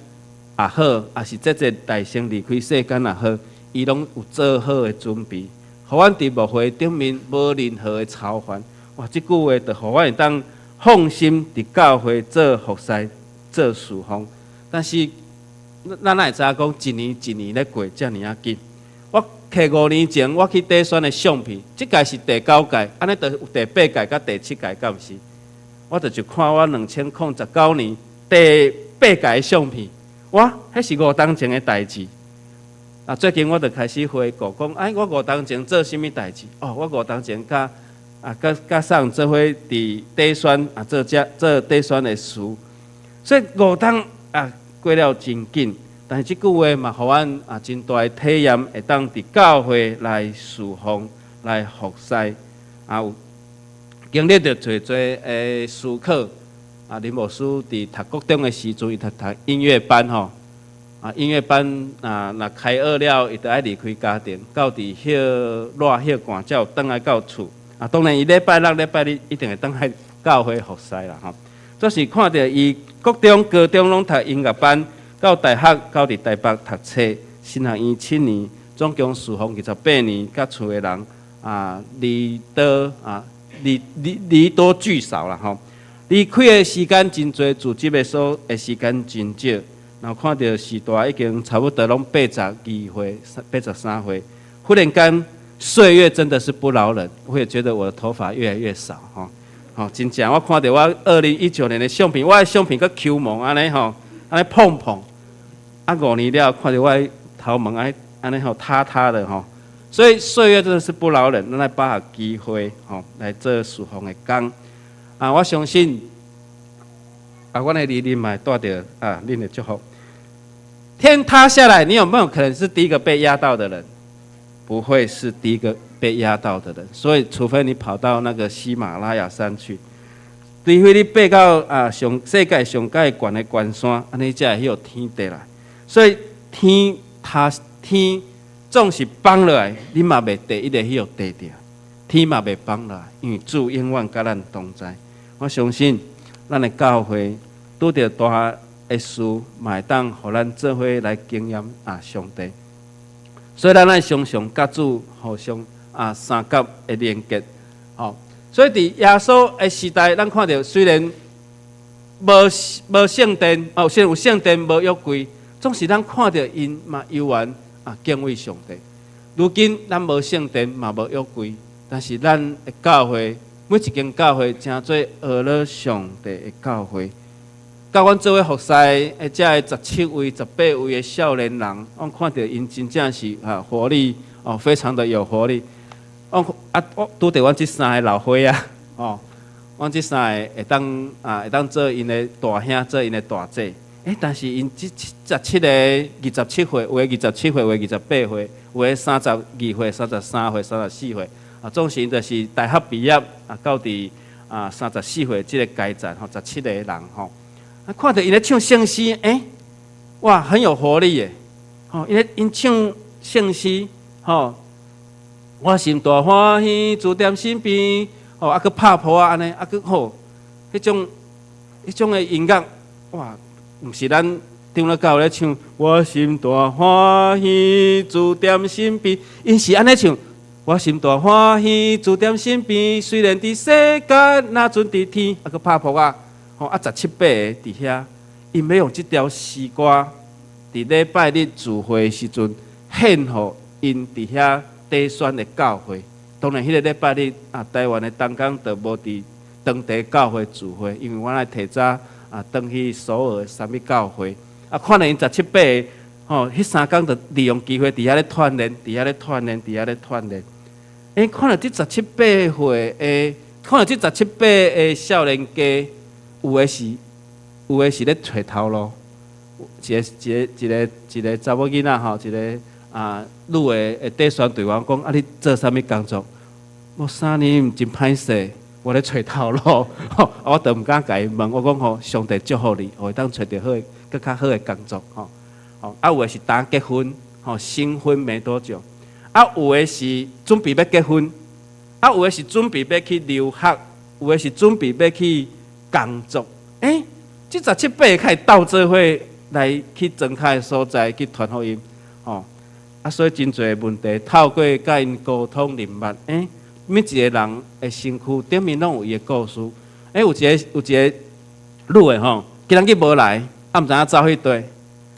也好，抑是這個代先離開世間也好，伊攏有做好的準備，予阮佇牧會頂面無任何的愁煩。哇！這句話就予阮會當放心佇教會做服侍、做侍奉，但是，咱哪會知影講一年一年咧過遮爾仔緊？我摕5年前我去底選的相片，這屆是第九屆，按呢就有第八屆佮第七屆，敢毋是？我就看我2019年第八屆的相片，哇，彼是5冬前的代誌。啊，最近我就開始回顧，講哎，我5冬前做啥物代誌？哦，我5冬前佮啊，佮佮上做伙佇底選啊，做這做底選的事，所以5冬啊過了真緊，但是這句話嘛，予阮啊真大的體驗，會當佇教會來侍奉、來服侍，啊有經歷著濟濟的思考。啊，林牧師佇讀國中的時陣，伊讀讀音樂班吼，啊音樂班啊，若開學了，伊就愛離開家庭，到佇歇熱歇寒才有轉來到厝。啊，當然伊禮拜六、禮拜日一定會轉來教會服侍啦吼。總是看著伊國中、高中攏讀音樂班，到大學到佇台北讀冊，神學院7年，總共侍奉28年，佮厝的人啊離多啊離離離多聚少啦吼。離開的時間真濟，組織的所的時間真少。然後看著時代已經差不多攏82歲、83歲，忽然間歲月真的是不饒人，我也覺得我的頭髮越來越少吼。吼，真正我看著我2019年的相片，我的相片閣 Q 毛按呢吼，按呢膨膨。啊，5年了，看著我的頭毛按呢按呢吼塌塌的吼。所以歲月真的是不饒人，咱來把握機會吼來做侍奉的工。啊，我相信啊，阮的里恁嘛會帶著啊，恁的祝福。天塌下來，你有沒有可能是第一個被壓到的人？不會是第一個被壓到的人。所以，除非你跑到那個喜馬拉雅山去，除非你爬到啊上世界上蓋懸的懸山，按呢才會予天跌來。所以天塌天總是崩落來，你嘛袂第一個予跌著，天嘛袂崩落來，因為主永遠佮咱同在。我相信咱的教會拄著大的事，嘛會當予咱做伙來經驗啊上帝。所以咱愛常常佮主互相啊相佮的連結，吼。所以佇耶穌的時代，咱看著雖然無無聖殿，哦，雖然有聖殿無約櫃，總是咱看著𪜶嘛猶原啊敬畏上帝。如今咱無聖殿嘛無約櫃，但是咱的教會每一間教會成做學了上帝的教會。佮阮做伙服侍的這个17位、18位的少年人，阮看著𪜶真正是啊活力哦，非常的有活力。我啊，我拄著阮這三个老歲仔，哦，阮這三个會當啊會當做𪜶的大兄，做𪜶的大姐。欸，但是𪜶這17個27歲，有的27歲，有的28歲，有的32歲、33歲、34歲，啊，總是就是大學畢業啊，到佇啊34歲這个階層吼，17個人吼，啊，看著𪜶咧唱聖詩，欸，哇，很有活力的，吼，𪜶咧𪜶唱聖詩，吼，我心大歡喜，主踮身邊，吼，啊，閣拍噗仔按呢，啊，閣吼，彼種的音樂，哇，毋是咱長老教會咧唱，我心大歡喜，主踮身邊，𪜶是按呢唱。我心大歡喜，主踮身邊。雖然佇世間，若陣佇天，啊，閣拍噗仔，吼啊，十七八個佇遐，𪜶欲用這條詩歌，佇禮拜日聚會時陣獻予𪜶佇遐短宣的教會。當然，彼个禮拜日啊，台灣的同工就無佇當地教會聚會，因為阮愛提早啊，轉去首爾的啥物教會。啊，看著𪜶十七八个，吼，彼三工就利用機會佇遐咧鍛鍊，佇遐咧鍛鍊，佇遐咧鍛鍊。欸，看著這十七八歲的，看著這十七八个少年家，有的是咧揣頭路，一個查某囡仔吼，一個啊女的的短宣隊員講，啊，你做啥物工作？我3年真歹勢，我咧揣頭路，吼，我都毋敢共伊問，我講吼，上帝祝福你，予會當揣著好的、閣較好的工作，吼，吼，啊，有的是剛結婚，吼，新婚沒多久。啊，有的是準備欲結婚，啊，有的是準備欲去留學，有的是準備欲去工作。欸，這十七八個開始鬥做伙來去莊跤的所在去傳福音，吼。啊，所以真濟問題透過佮𪜶溝通認捌，欸，每一个人的身軀頂面攏有伊的故事。欸，有一個女的吼，今仔日無來，啊，毋知影走去佗，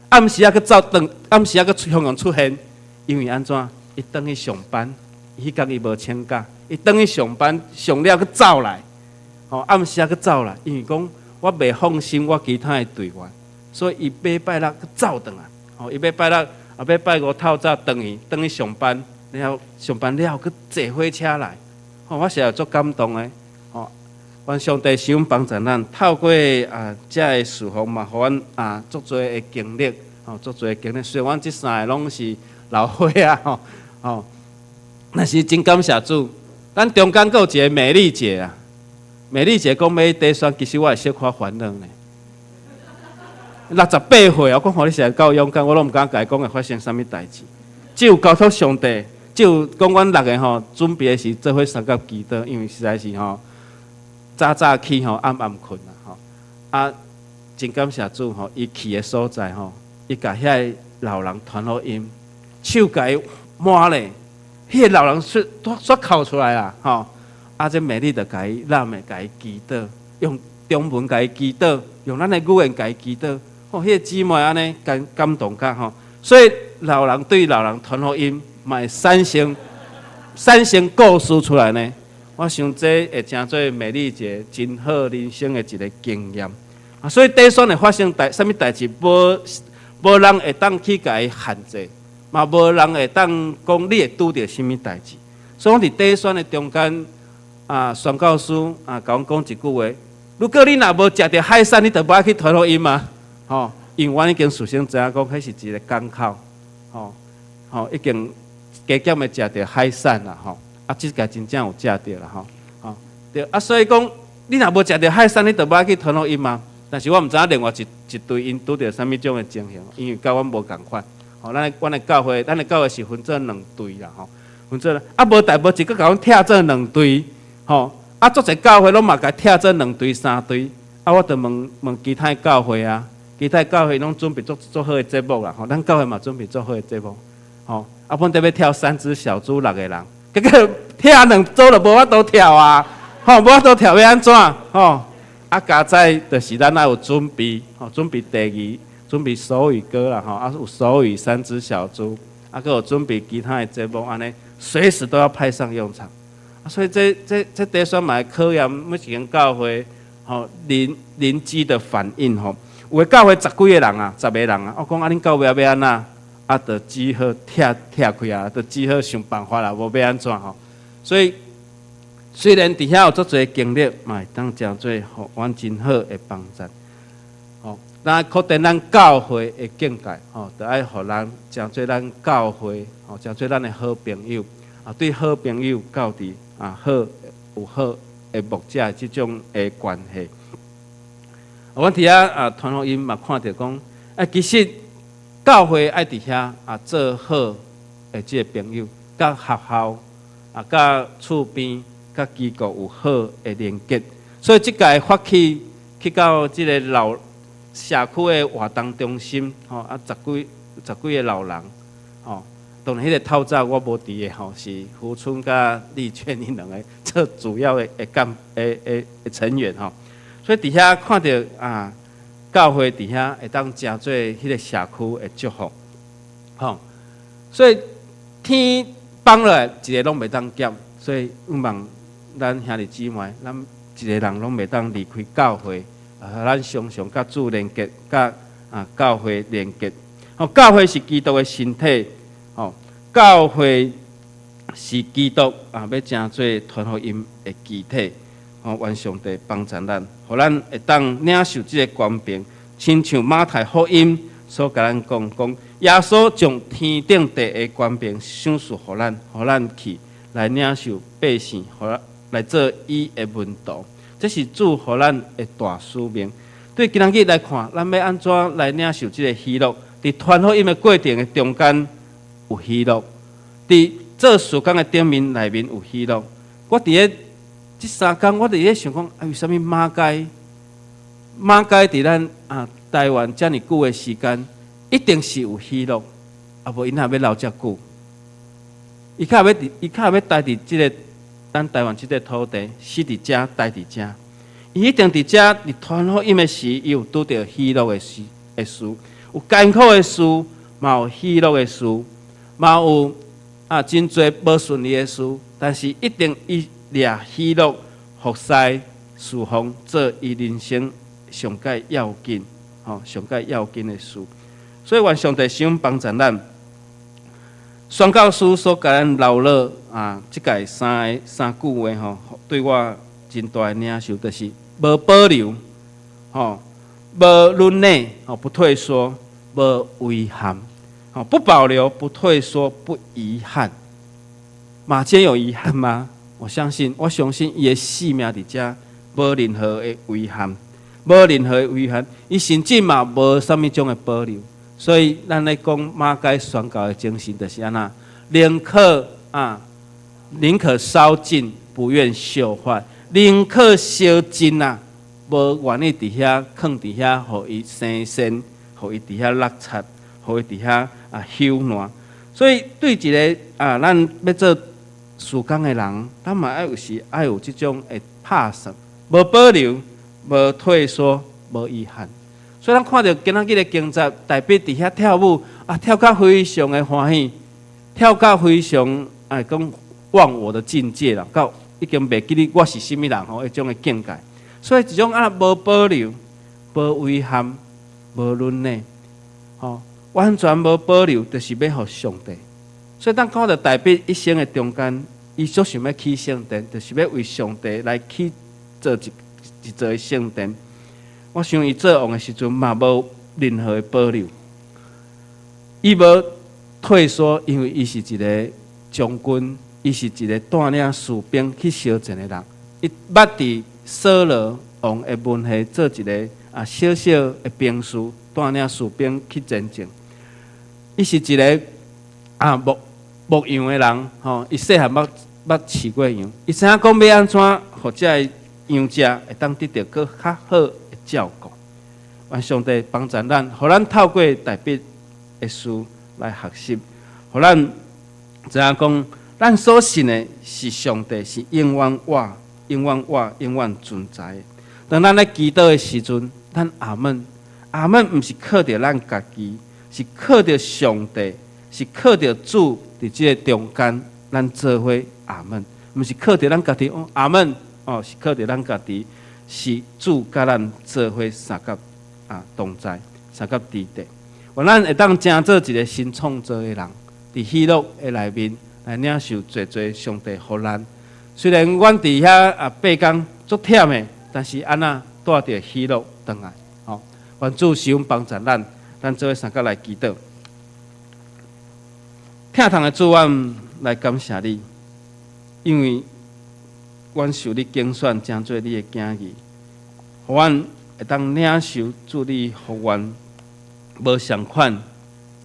暗時仔閣走轉，暗時仔閣雄雄出現，因為按怎？伊轉去上班，彼工伊無請假，伊轉去上班上了閣走來，吼，暗時仔閣走來，因為講我袂放心我其他的隊員，所以伊禮拜六閣走轉來，吼，伊禮拜六啊，禮拜五透早轉去，轉去上班，了後上班了後閣坐火車來，吼，我實在足感動的，吼，願上帝賜阮幫助咱，透過啊遮的事奉嘛，予阮啊足濟的經歷，吼，足濟的經歷。雖然阮這三个攏是老歲仔吼，吼，但是真感謝主，咱中間閣有一個美麗姐啊，美麗姐講欲短宣，其實我會小可煩惱呢。68歲，我講予你實在夠勇敢，我攏毋敢共伊講會發生啥物代誌。只有交託上帝，只有講阮六个吼，準備的是做伙相佮祈禱，因為實在是吼，早早起吼，暗暗睏啦吼。啊，真感謝主吼，伊去的所在吼，伊共遐个老人傳福音，手共伊摸咧，彼个老人煞煞哭出來啦吼。啊，這美麗就共伊攬的，共伊祈禱，用中文共伊祈禱，用咱的語言共伊祈禱。吼，彼个姊妹按呢感感動甲吼，所以老人對老人傳福音，嘛會產生故事出來呢。我想這會成做美麗一個真好人生的一個經驗。啊，所以短宣會發生代啥物代誌，無人會當去共伊限制，嘛無人會當講你會拄著啥物代誌。所以阮佇短宣的中間，啊，宣教師啊，共阮講一句話：如果你若無食著海產，你就無愛去傳福音嗎？吼，因為阮已經事先知影講，彼是一個港口，吼吼，已經加減的食著海產啦，吼，啊，這個真正有食著啦，吼，吼，對，啊，所以講，你若無食著海產，你就無愛去傳福音嗎？但是我毋知影另外一隊𪜶拄著啥物種的情形，因為佮阮無仝款，吼，咱的教會是分做兩隊啦，吼，分做啊無代無誌，閣共阮拆做兩隊，吼，啊，足濟教會攏嘛共拆做兩隊三隊，啊，我就問問其他教會啊。其他教會攏準備足足好的節目啦，吼，咱教會嘛準備足好的節目，吼，啊，本來欲跳三隻小豬六個人，結果跳兩組就無法度跳啊，吼，無法度跳欲按怎，吼，啊，佳哉就是咱愛有準備，吼，準備第二，準備手語歌啦，吼，啊，有手語三隻小豬，啊，閣有準備其他的節目，按呢，隨時都要派上用場，啊，所以這短宣嘛會考驗每一間教會，吼，靈機的反應，吼。有的教會十幾个人啊，十个人啊，我講啊，恁教會欲按怎？啊，就只好拆拆開啊，就只好想辦法啦，無欲按怎吼。所以雖然佇遐有足濟經歷，嘛會當誠做予阮真好的幫助。吼，咱擴展咱教會的境界，吼，就愛予人誠做咱教會，吼，誠做咱的好朋友。啊，對好朋友到佇啊好有好的牧者這種的關係。阮佇遐啊，傳福音嘛看著講，啊，其實教會愛佇遐啊做好的這个朋友，佮學校啊，佮厝邊、佮機構有好的連結。所以這屆發起去到這个老社區的活動中心，吼啊，十幾個老人，吼，當然彼个透早我無佇的吼，是胡春佮麗娟𪜶兩个做主要的的幹的的的成員吼。所以佇遐看著啊，教會佇遐會當誠做彼個社區的祝福，吼。所以天放落來一个攏袂當減，所以向望咱兄弟姊妹，咱一个人攏袂當離開教會，啊，咱常常佮主連結，佮啊教會連結。吼，教會是基督的身體，吼，教會是基督啊，欲成做傳福音的肢體。吼，願上帝幫助咱，予咱會當領受這个權柄，親像馬太福音所共咱講，講耶穌將天頂地的權柄賞賜予咱，予咱去來領受百姓，予咱來做伊的門徒。這是主予咱的大使命。對今仔日來看，咱欲按怎來領受這个喜樂？佇傳福音的過程的中間有喜樂，佇做事工的頂面內面有喜樂。我佇咧這3工，我佇咧想講，啊，為啥物馬偕馬偕佇咱啊台灣遮爾久的時間，一定是有喜樂，啊無𪜶若欲留遮久？伊較會欲待佇這个咱台灣這个土地，死佇遮，待佇遮。伊一定佇遮佇傳福音的時，伊有拄著喜樂的事，有艱苦的事，嘛有喜樂的事，嘛有啊真濟無順利的事，但是一定伊掠喜樂服侍侍奉做伊人生上蓋要緊，吼上蓋要緊的事。所以願上帝賞幫助咱。宣教師所共咱留落啊，這屆三个三句話吼，對我真大的領受，就是無保留，吼，無忍耐，吼，不退縮，無遺憾，吼，不保留，不退縮，不遺憾。馬堅有遺憾嗎？我相信，我相信伊的性命佇遮無任何的遺憾，無任何的遺憾。伊甚至嘛無啥物種的保留。所以，咱咧講馬偕宣教的精神，就是按怎，寧可啊，寧可燒盡，不願朽壞；寧可燒盡啊，無願意佇遐囥佇遐，予伊生鉎，予伊佇遐落漆，予伊佇遐啊朽爛。所以，對一个啊，咱欲做事工的人，咱嘛愛有時愛有這種的拍算，無保留，無退縮，無遺憾。所以咱看著今仔日的經節，大衛佇遐跳舞啊，跳甲非常的歡喜，跳甲非常啊，講忘我的境界啦，到已經袂記得我是啥物人吼，彼種的境界。所以這種啊，無保留、無遺憾、無忍耐，吼，完全無保留，就是欲予上帝。所以當看著大衛一生的中間，伊所想欲起聖殿，就是欲為上帝來起做一座聖殿。我想伊做王的時陣嘛，無任何的保留，伊無退縮，因為伊是一个將軍，伊是一个帶領士兵去相戰的人。伊捌佇掃羅王的門下做一个啊小小的兵士，帶領士兵去前進。伊是一个啊牧羊的人，吼，伊細漢捌飼過羊，伊知影講欲按怎，予這个羊隻會當得著閣較好的照顧。願上帝幫助咱，予咱透過大衛的事來學習，予咱知影講，咱所信的是上帝，是永遠活、永遠活、永遠存在的。當咱咧祈禱的時陣，咱阿門，阿門，毋是靠著咱家己，是靠著上帝，是靠著主佇這个中間，咱做伙阿門，毋是靠著咱家己。哦，阿門，哦，是靠著咱家己，是主佮咱做伙相佮啊同在，相佮佇地。願咱會當成做一个新創造的人，佇喜樂的內面來領受濟濟上帝予咱。雖然阮佇遐啊八工足忝的，但是按怎帶著喜樂轉來，吼！願主賜福幫助咱，咱做伙相佮來祈禱。疼痛的主，阮來感謝你。因為阮受你揀選，成做你的囝兒，予阮會當領受主你予阮無仝款，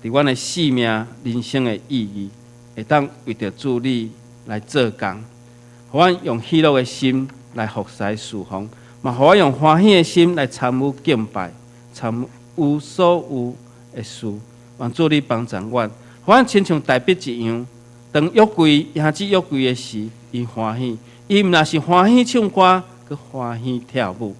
佇阮的生命、人生的意義，會當為著主你來做工，予阮用喜樂的心來服侍事奉，嘛予阮用歡喜的心來參與敬拜，參與所有的事。願主你幫助阮，予阮親像大衛一樣，當約櫃迎接約櫃的時，伊歡喜，伊毋但是歡喜唱歌，閣歡喜跳舞。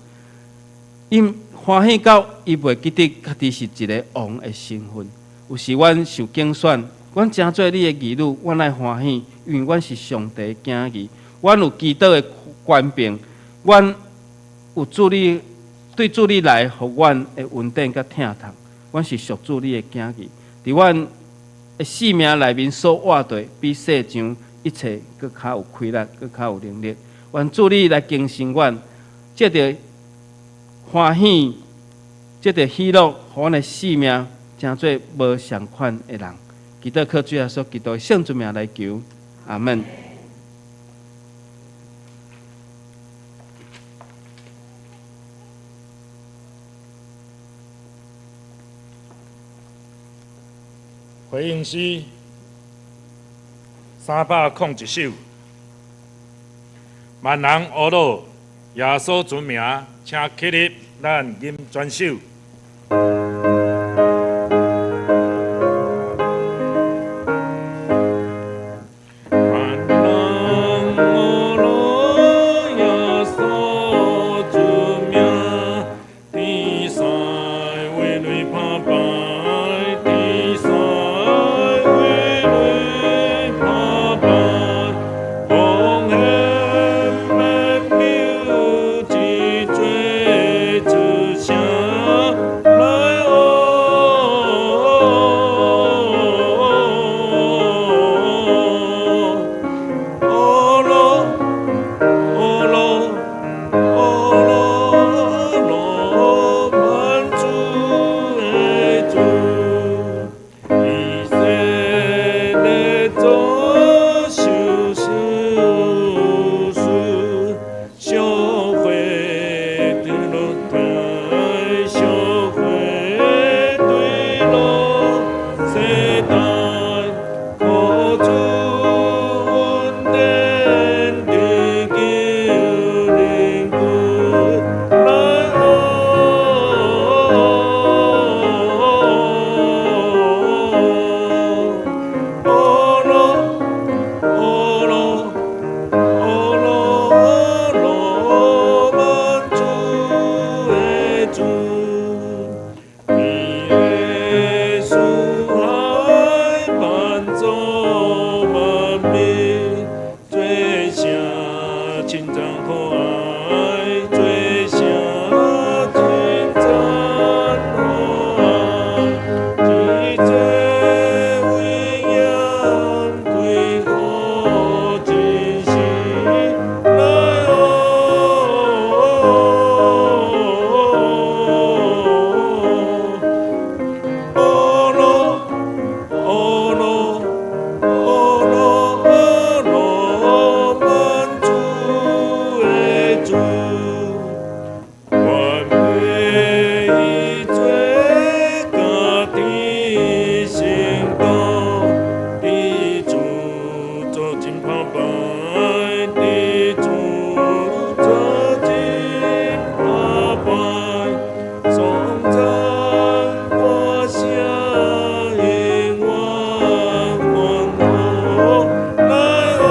伊歡喜到伊袂記得家己是一个王的身份。有時阮受揀選，阮成做你的兒女，阮愛歡喜，因為阮是上帝的囝兒，阮有基督的權柄，阮有主你對主你來予阮的恩典佮疼痛，阮是屬主你的囝兒。佇阮的生命內面所活的，比世上一切閣較有氣力，閣較有能力。願主你來更新阮，藉著歡喜，藉著喜樂，予阮的生命成做無仝款的人。祈禱靠主耶穌基督的聖尊名來求，阿門。回應詩301首，萬人呵咾耶穌尊名，請起立，咱吟全首。萬人呵咾耶穌尊名，天使為你拍敗，天使為你拍敗，奉獻萬有之最之聲來哦，呵咾呵咾呵咾羅萬主的主，以色列做修士，小會對落台，小會對落世代，可主恩典地久靈骨來哦，呵咾呵咾呵咾羅萬主的主，耶穌愛伴奏萬民，做聲稱讚可愛，做聲稱讚可愛，一切威嚴歸予真神來哦，呵咾呵咾呵咾羅萬主的主，願伊做家己聖道，佇主做真拍敗，佇主做真拍敗，頌讚歌聲永遠歡呼來哦，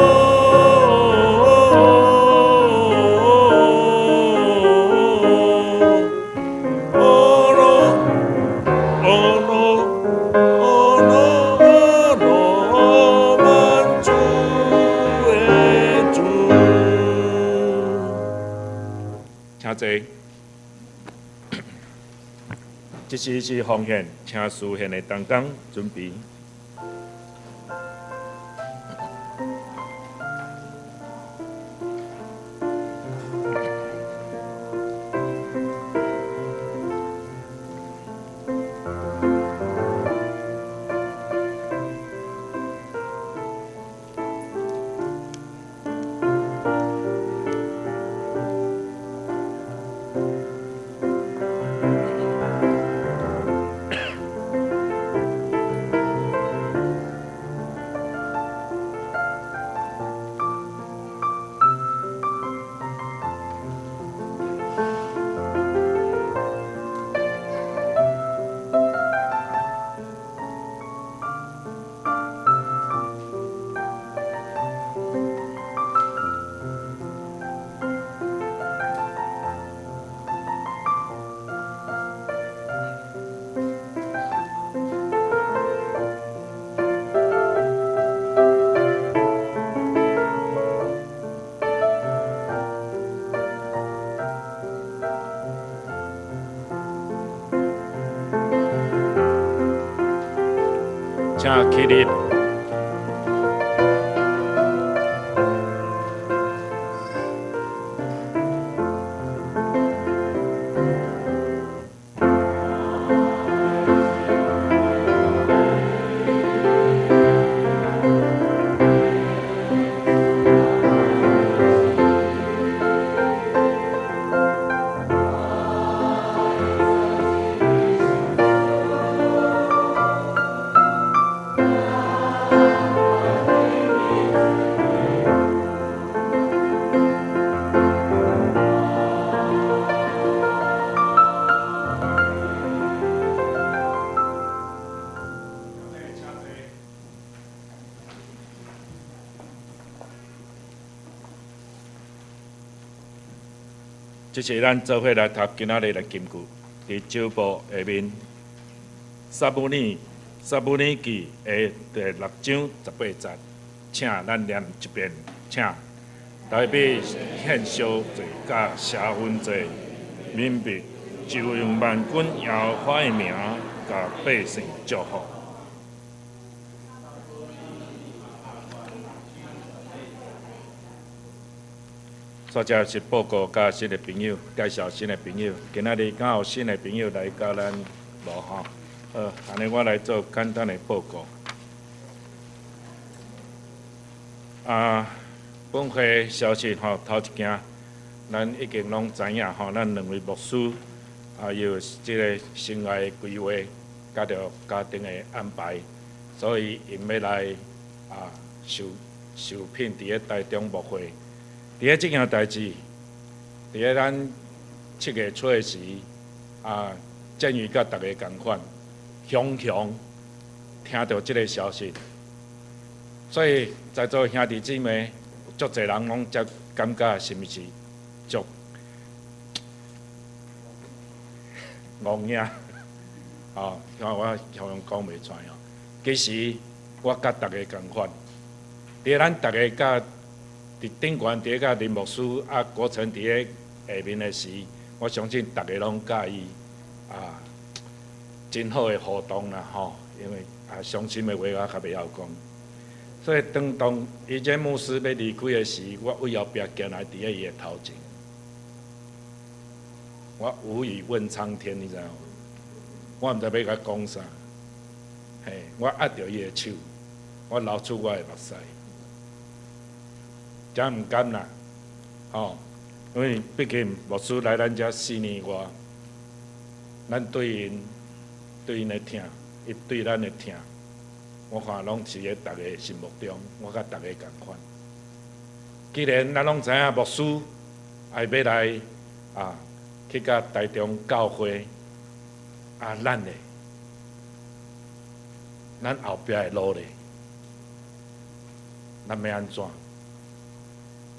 呵咾呵咾呵咾羅萬主的主。請坐。這時是奉獻，請司獻的同工準備。請起立。這是咱做伙來讀今仔日的金句，佇周報下面，撒母耳撒母耳記的第六章十八節，請咱念一遍，請大衛獻燒祭佮謝恩祭，民必就用萬軍耶和華的名，共百姓祝福。煞才是報告佮新的朋友，介紹新的朋友。今仔日敢有新的朋友來佮咱無吼？好，按呢我來做簡單的報告。啊，本會消息吼，頭一件，咱已經攏知影吼，咱兩位牧師啊，有這个生涯的規劃，佮著家庭的安排，所以𪜶欲來啊受受聘佇咧台中牧會。佇咧這件代誌，佇咧咱七月初的時，啊，建議佮逐家仝款，雄雄聽著這个消息，所以在座兄弟姊妹，足濟人攏才感覺是毋是足戇影？哦，看我雄雄講袂出來哦。其實我佮逐家仝款，佇咧咱逐家佮。佇頂懸佇咧佮林牧師啊，國成佇咧下面的時，我相信逐家攏佮伊啊，真好的互動啦吼。因為啊，傷心的話我較袂曉講。所以當當伊這牧師欲離開的時，我為後壁行來佇咧伊的頭前，我無語問蒼天，你知無？我毋知欲共伊講啥，嘿，我握著伊的手，我流出我的目屎。真毋甘啦，吼！因為畢竟牧師來咱遮四年外，咱對𪜶對𪜶的疼，伊對咱的疼，我看攏是咧逐家心目中，我佮逐家仝款。既然咱攏知影牧師愛欲來啊，去佮台中教會，啊，咱咧，咱後壁的路咧，咱欲按怎？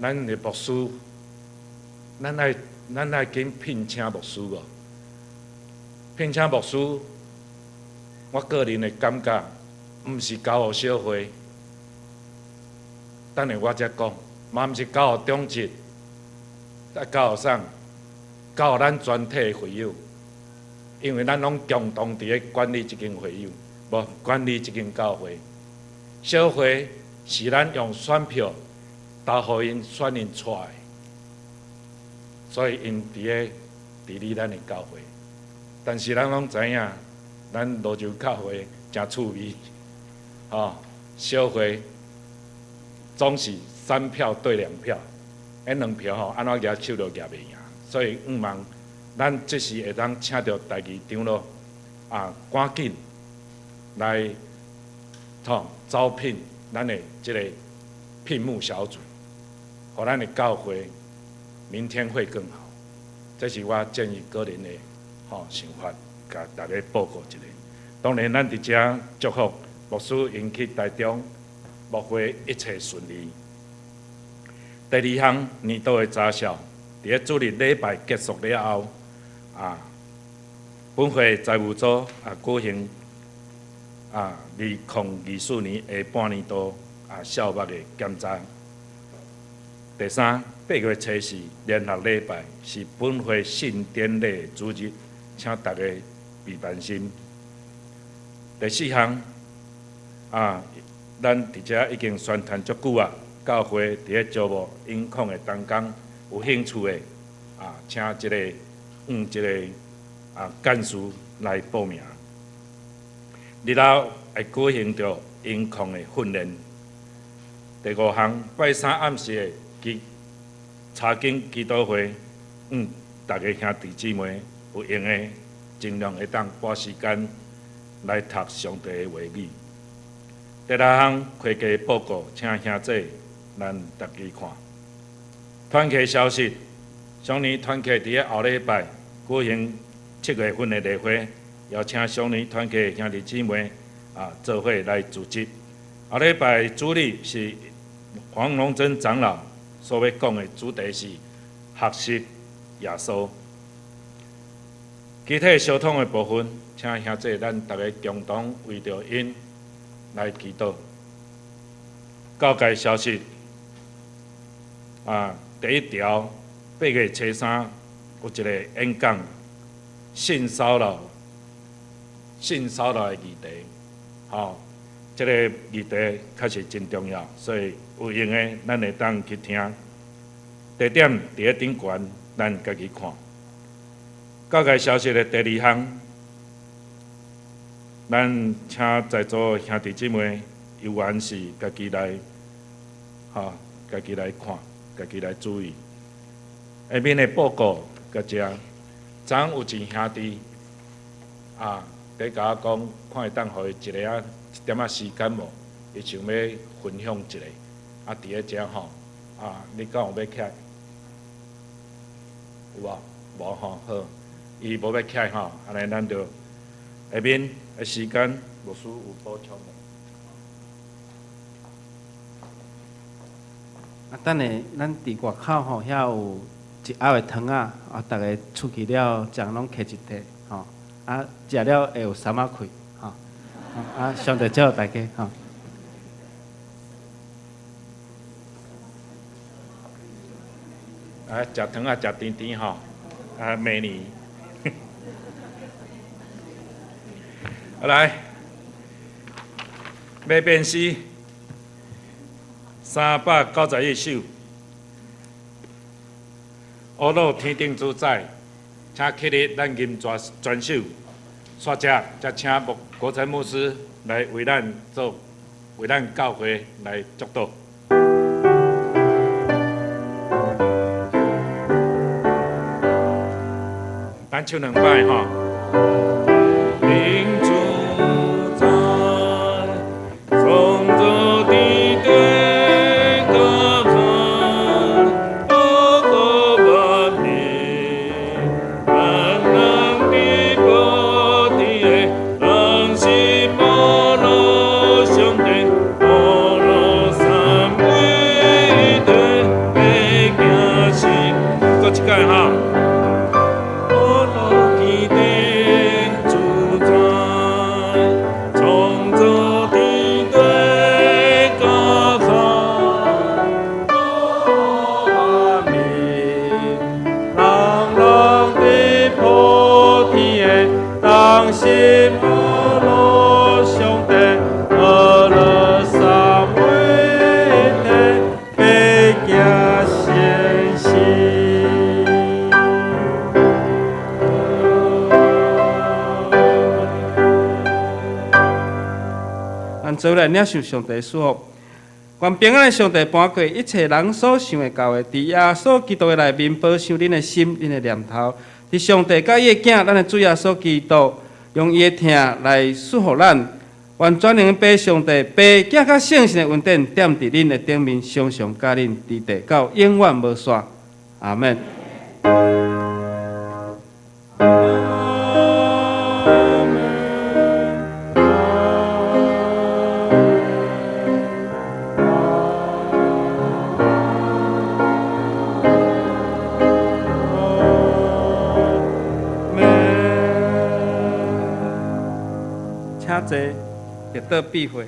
咱的牧師，咱愛咱愛緊聘請牧師無？聘請牧師，我個人的感覺，毋是交予小會。等下我才講，嘛毋是交予長執，啊交予啥？交予咱全體的會友，因為咱攏共同佇咧管理這間會友，無管理這間教會。小會是咱用選票。投予𪜶選𪜶出來，所以𪜶佇咧治理咱的教會。但是咱攏知影，咱蘆洲教會誠趣味，吼，小會總是三票對兩票，彼兩票吼，按怎舉手都舉袂贏。所以向望咱這時會當請著台語長老啊，趕緊來吼招聘咱的這個聘牧小組，予咱的教會明天會更好。這是我建議個人的吼想法，共大家報告一下。當然，咱佇遮祝福牧師𪜶去台中牧會一切順利。第二項年度的查數，佇咧主日禮拜結束了後，啊，本會財務組啊舉行啊2024年下半年度啊數目的檢查。第三，八月初四聯合禮拜是本會聖典禮的主日，請大家備辦心。第四項，啊，咱佇遮已經宣傳足久啊，教會佇咧招募音控的同工，有興趣的啊，請這个向這个幹事來報名。日後會舉行著音控的訓練。第五項，拜三暗時的祈查經祈禱會，逐个兄弟姊妹有閒的，盡量會當撥時間來讀上帝的話語。第六項，會計報告，請兄弟咱逐家看。團契消息，上年團契佇咧後禮拜舉行7月份的例會，邀請上年團契兄弟姊妹做伙來組織。後禮拜主日是黃龍珍長老所欲講的主題是學習耶穌。其他相通的部分，請兄弟咱逐家共同為著𪜶來祈禱。告解消息，第一條8月初3有一個演講，性騷擾的議題，吼，這個議題確實真重要，所以有閒的咱會當去聽。地點佇咧頂懸，咱家己看。告解消息的第二項，咱請在座兄弟姊妹有緣是家己來，吼，家己來看，家己來注意。下面的報告佮遮，昨昏有一兄弟佇共我講，看會當予伊一个仔一點仔時間無？伊想欲分享一下，佇咧遮吼，你敢有欲起來？有無？無吼，好，伊無欲起來吼，按呢咱就下面的時間，牧師有補充無？等下，咱佇外口吼，遐有一盒的糖仔，逐家出去了，一人攏摕一塊，吼，食了會有三仔氣，吼，上帝祝福大家，吼。食糖仔，食甜甜吼，明年。來，欲變詩391首，呵咾天頂主宰，請起立，咱吟全全首，煞者才請牧國成牧師來為咱做，為咱教會來祝禱。咱唱兩擺吼。天主宰，創造天地甲海，保護萬民，萬人佇普天的，人是呵咾上帝，呵咾三位一體的驚神。閣一擺吼。呵咾天頂主宰，創造天地甲海，保護萬民，人人佇普天的，同心呵咾上帝，呵咾三位一體的驚神聖。咱做來領受上帝祝福，願平安的上帝搬過一切人所想的到的，佇耶穌基督的內面保守恁的心、恁的念頭。佇上帝佮伊的囝，咱的主耶穌基督，用伊的疼來賜予咱。願全能的父上帝、父、囝佮聖神的恩典，踮佇恁的頂面，常常佮恁佇地到永遠無煞。阿們。請坐，得到庇護。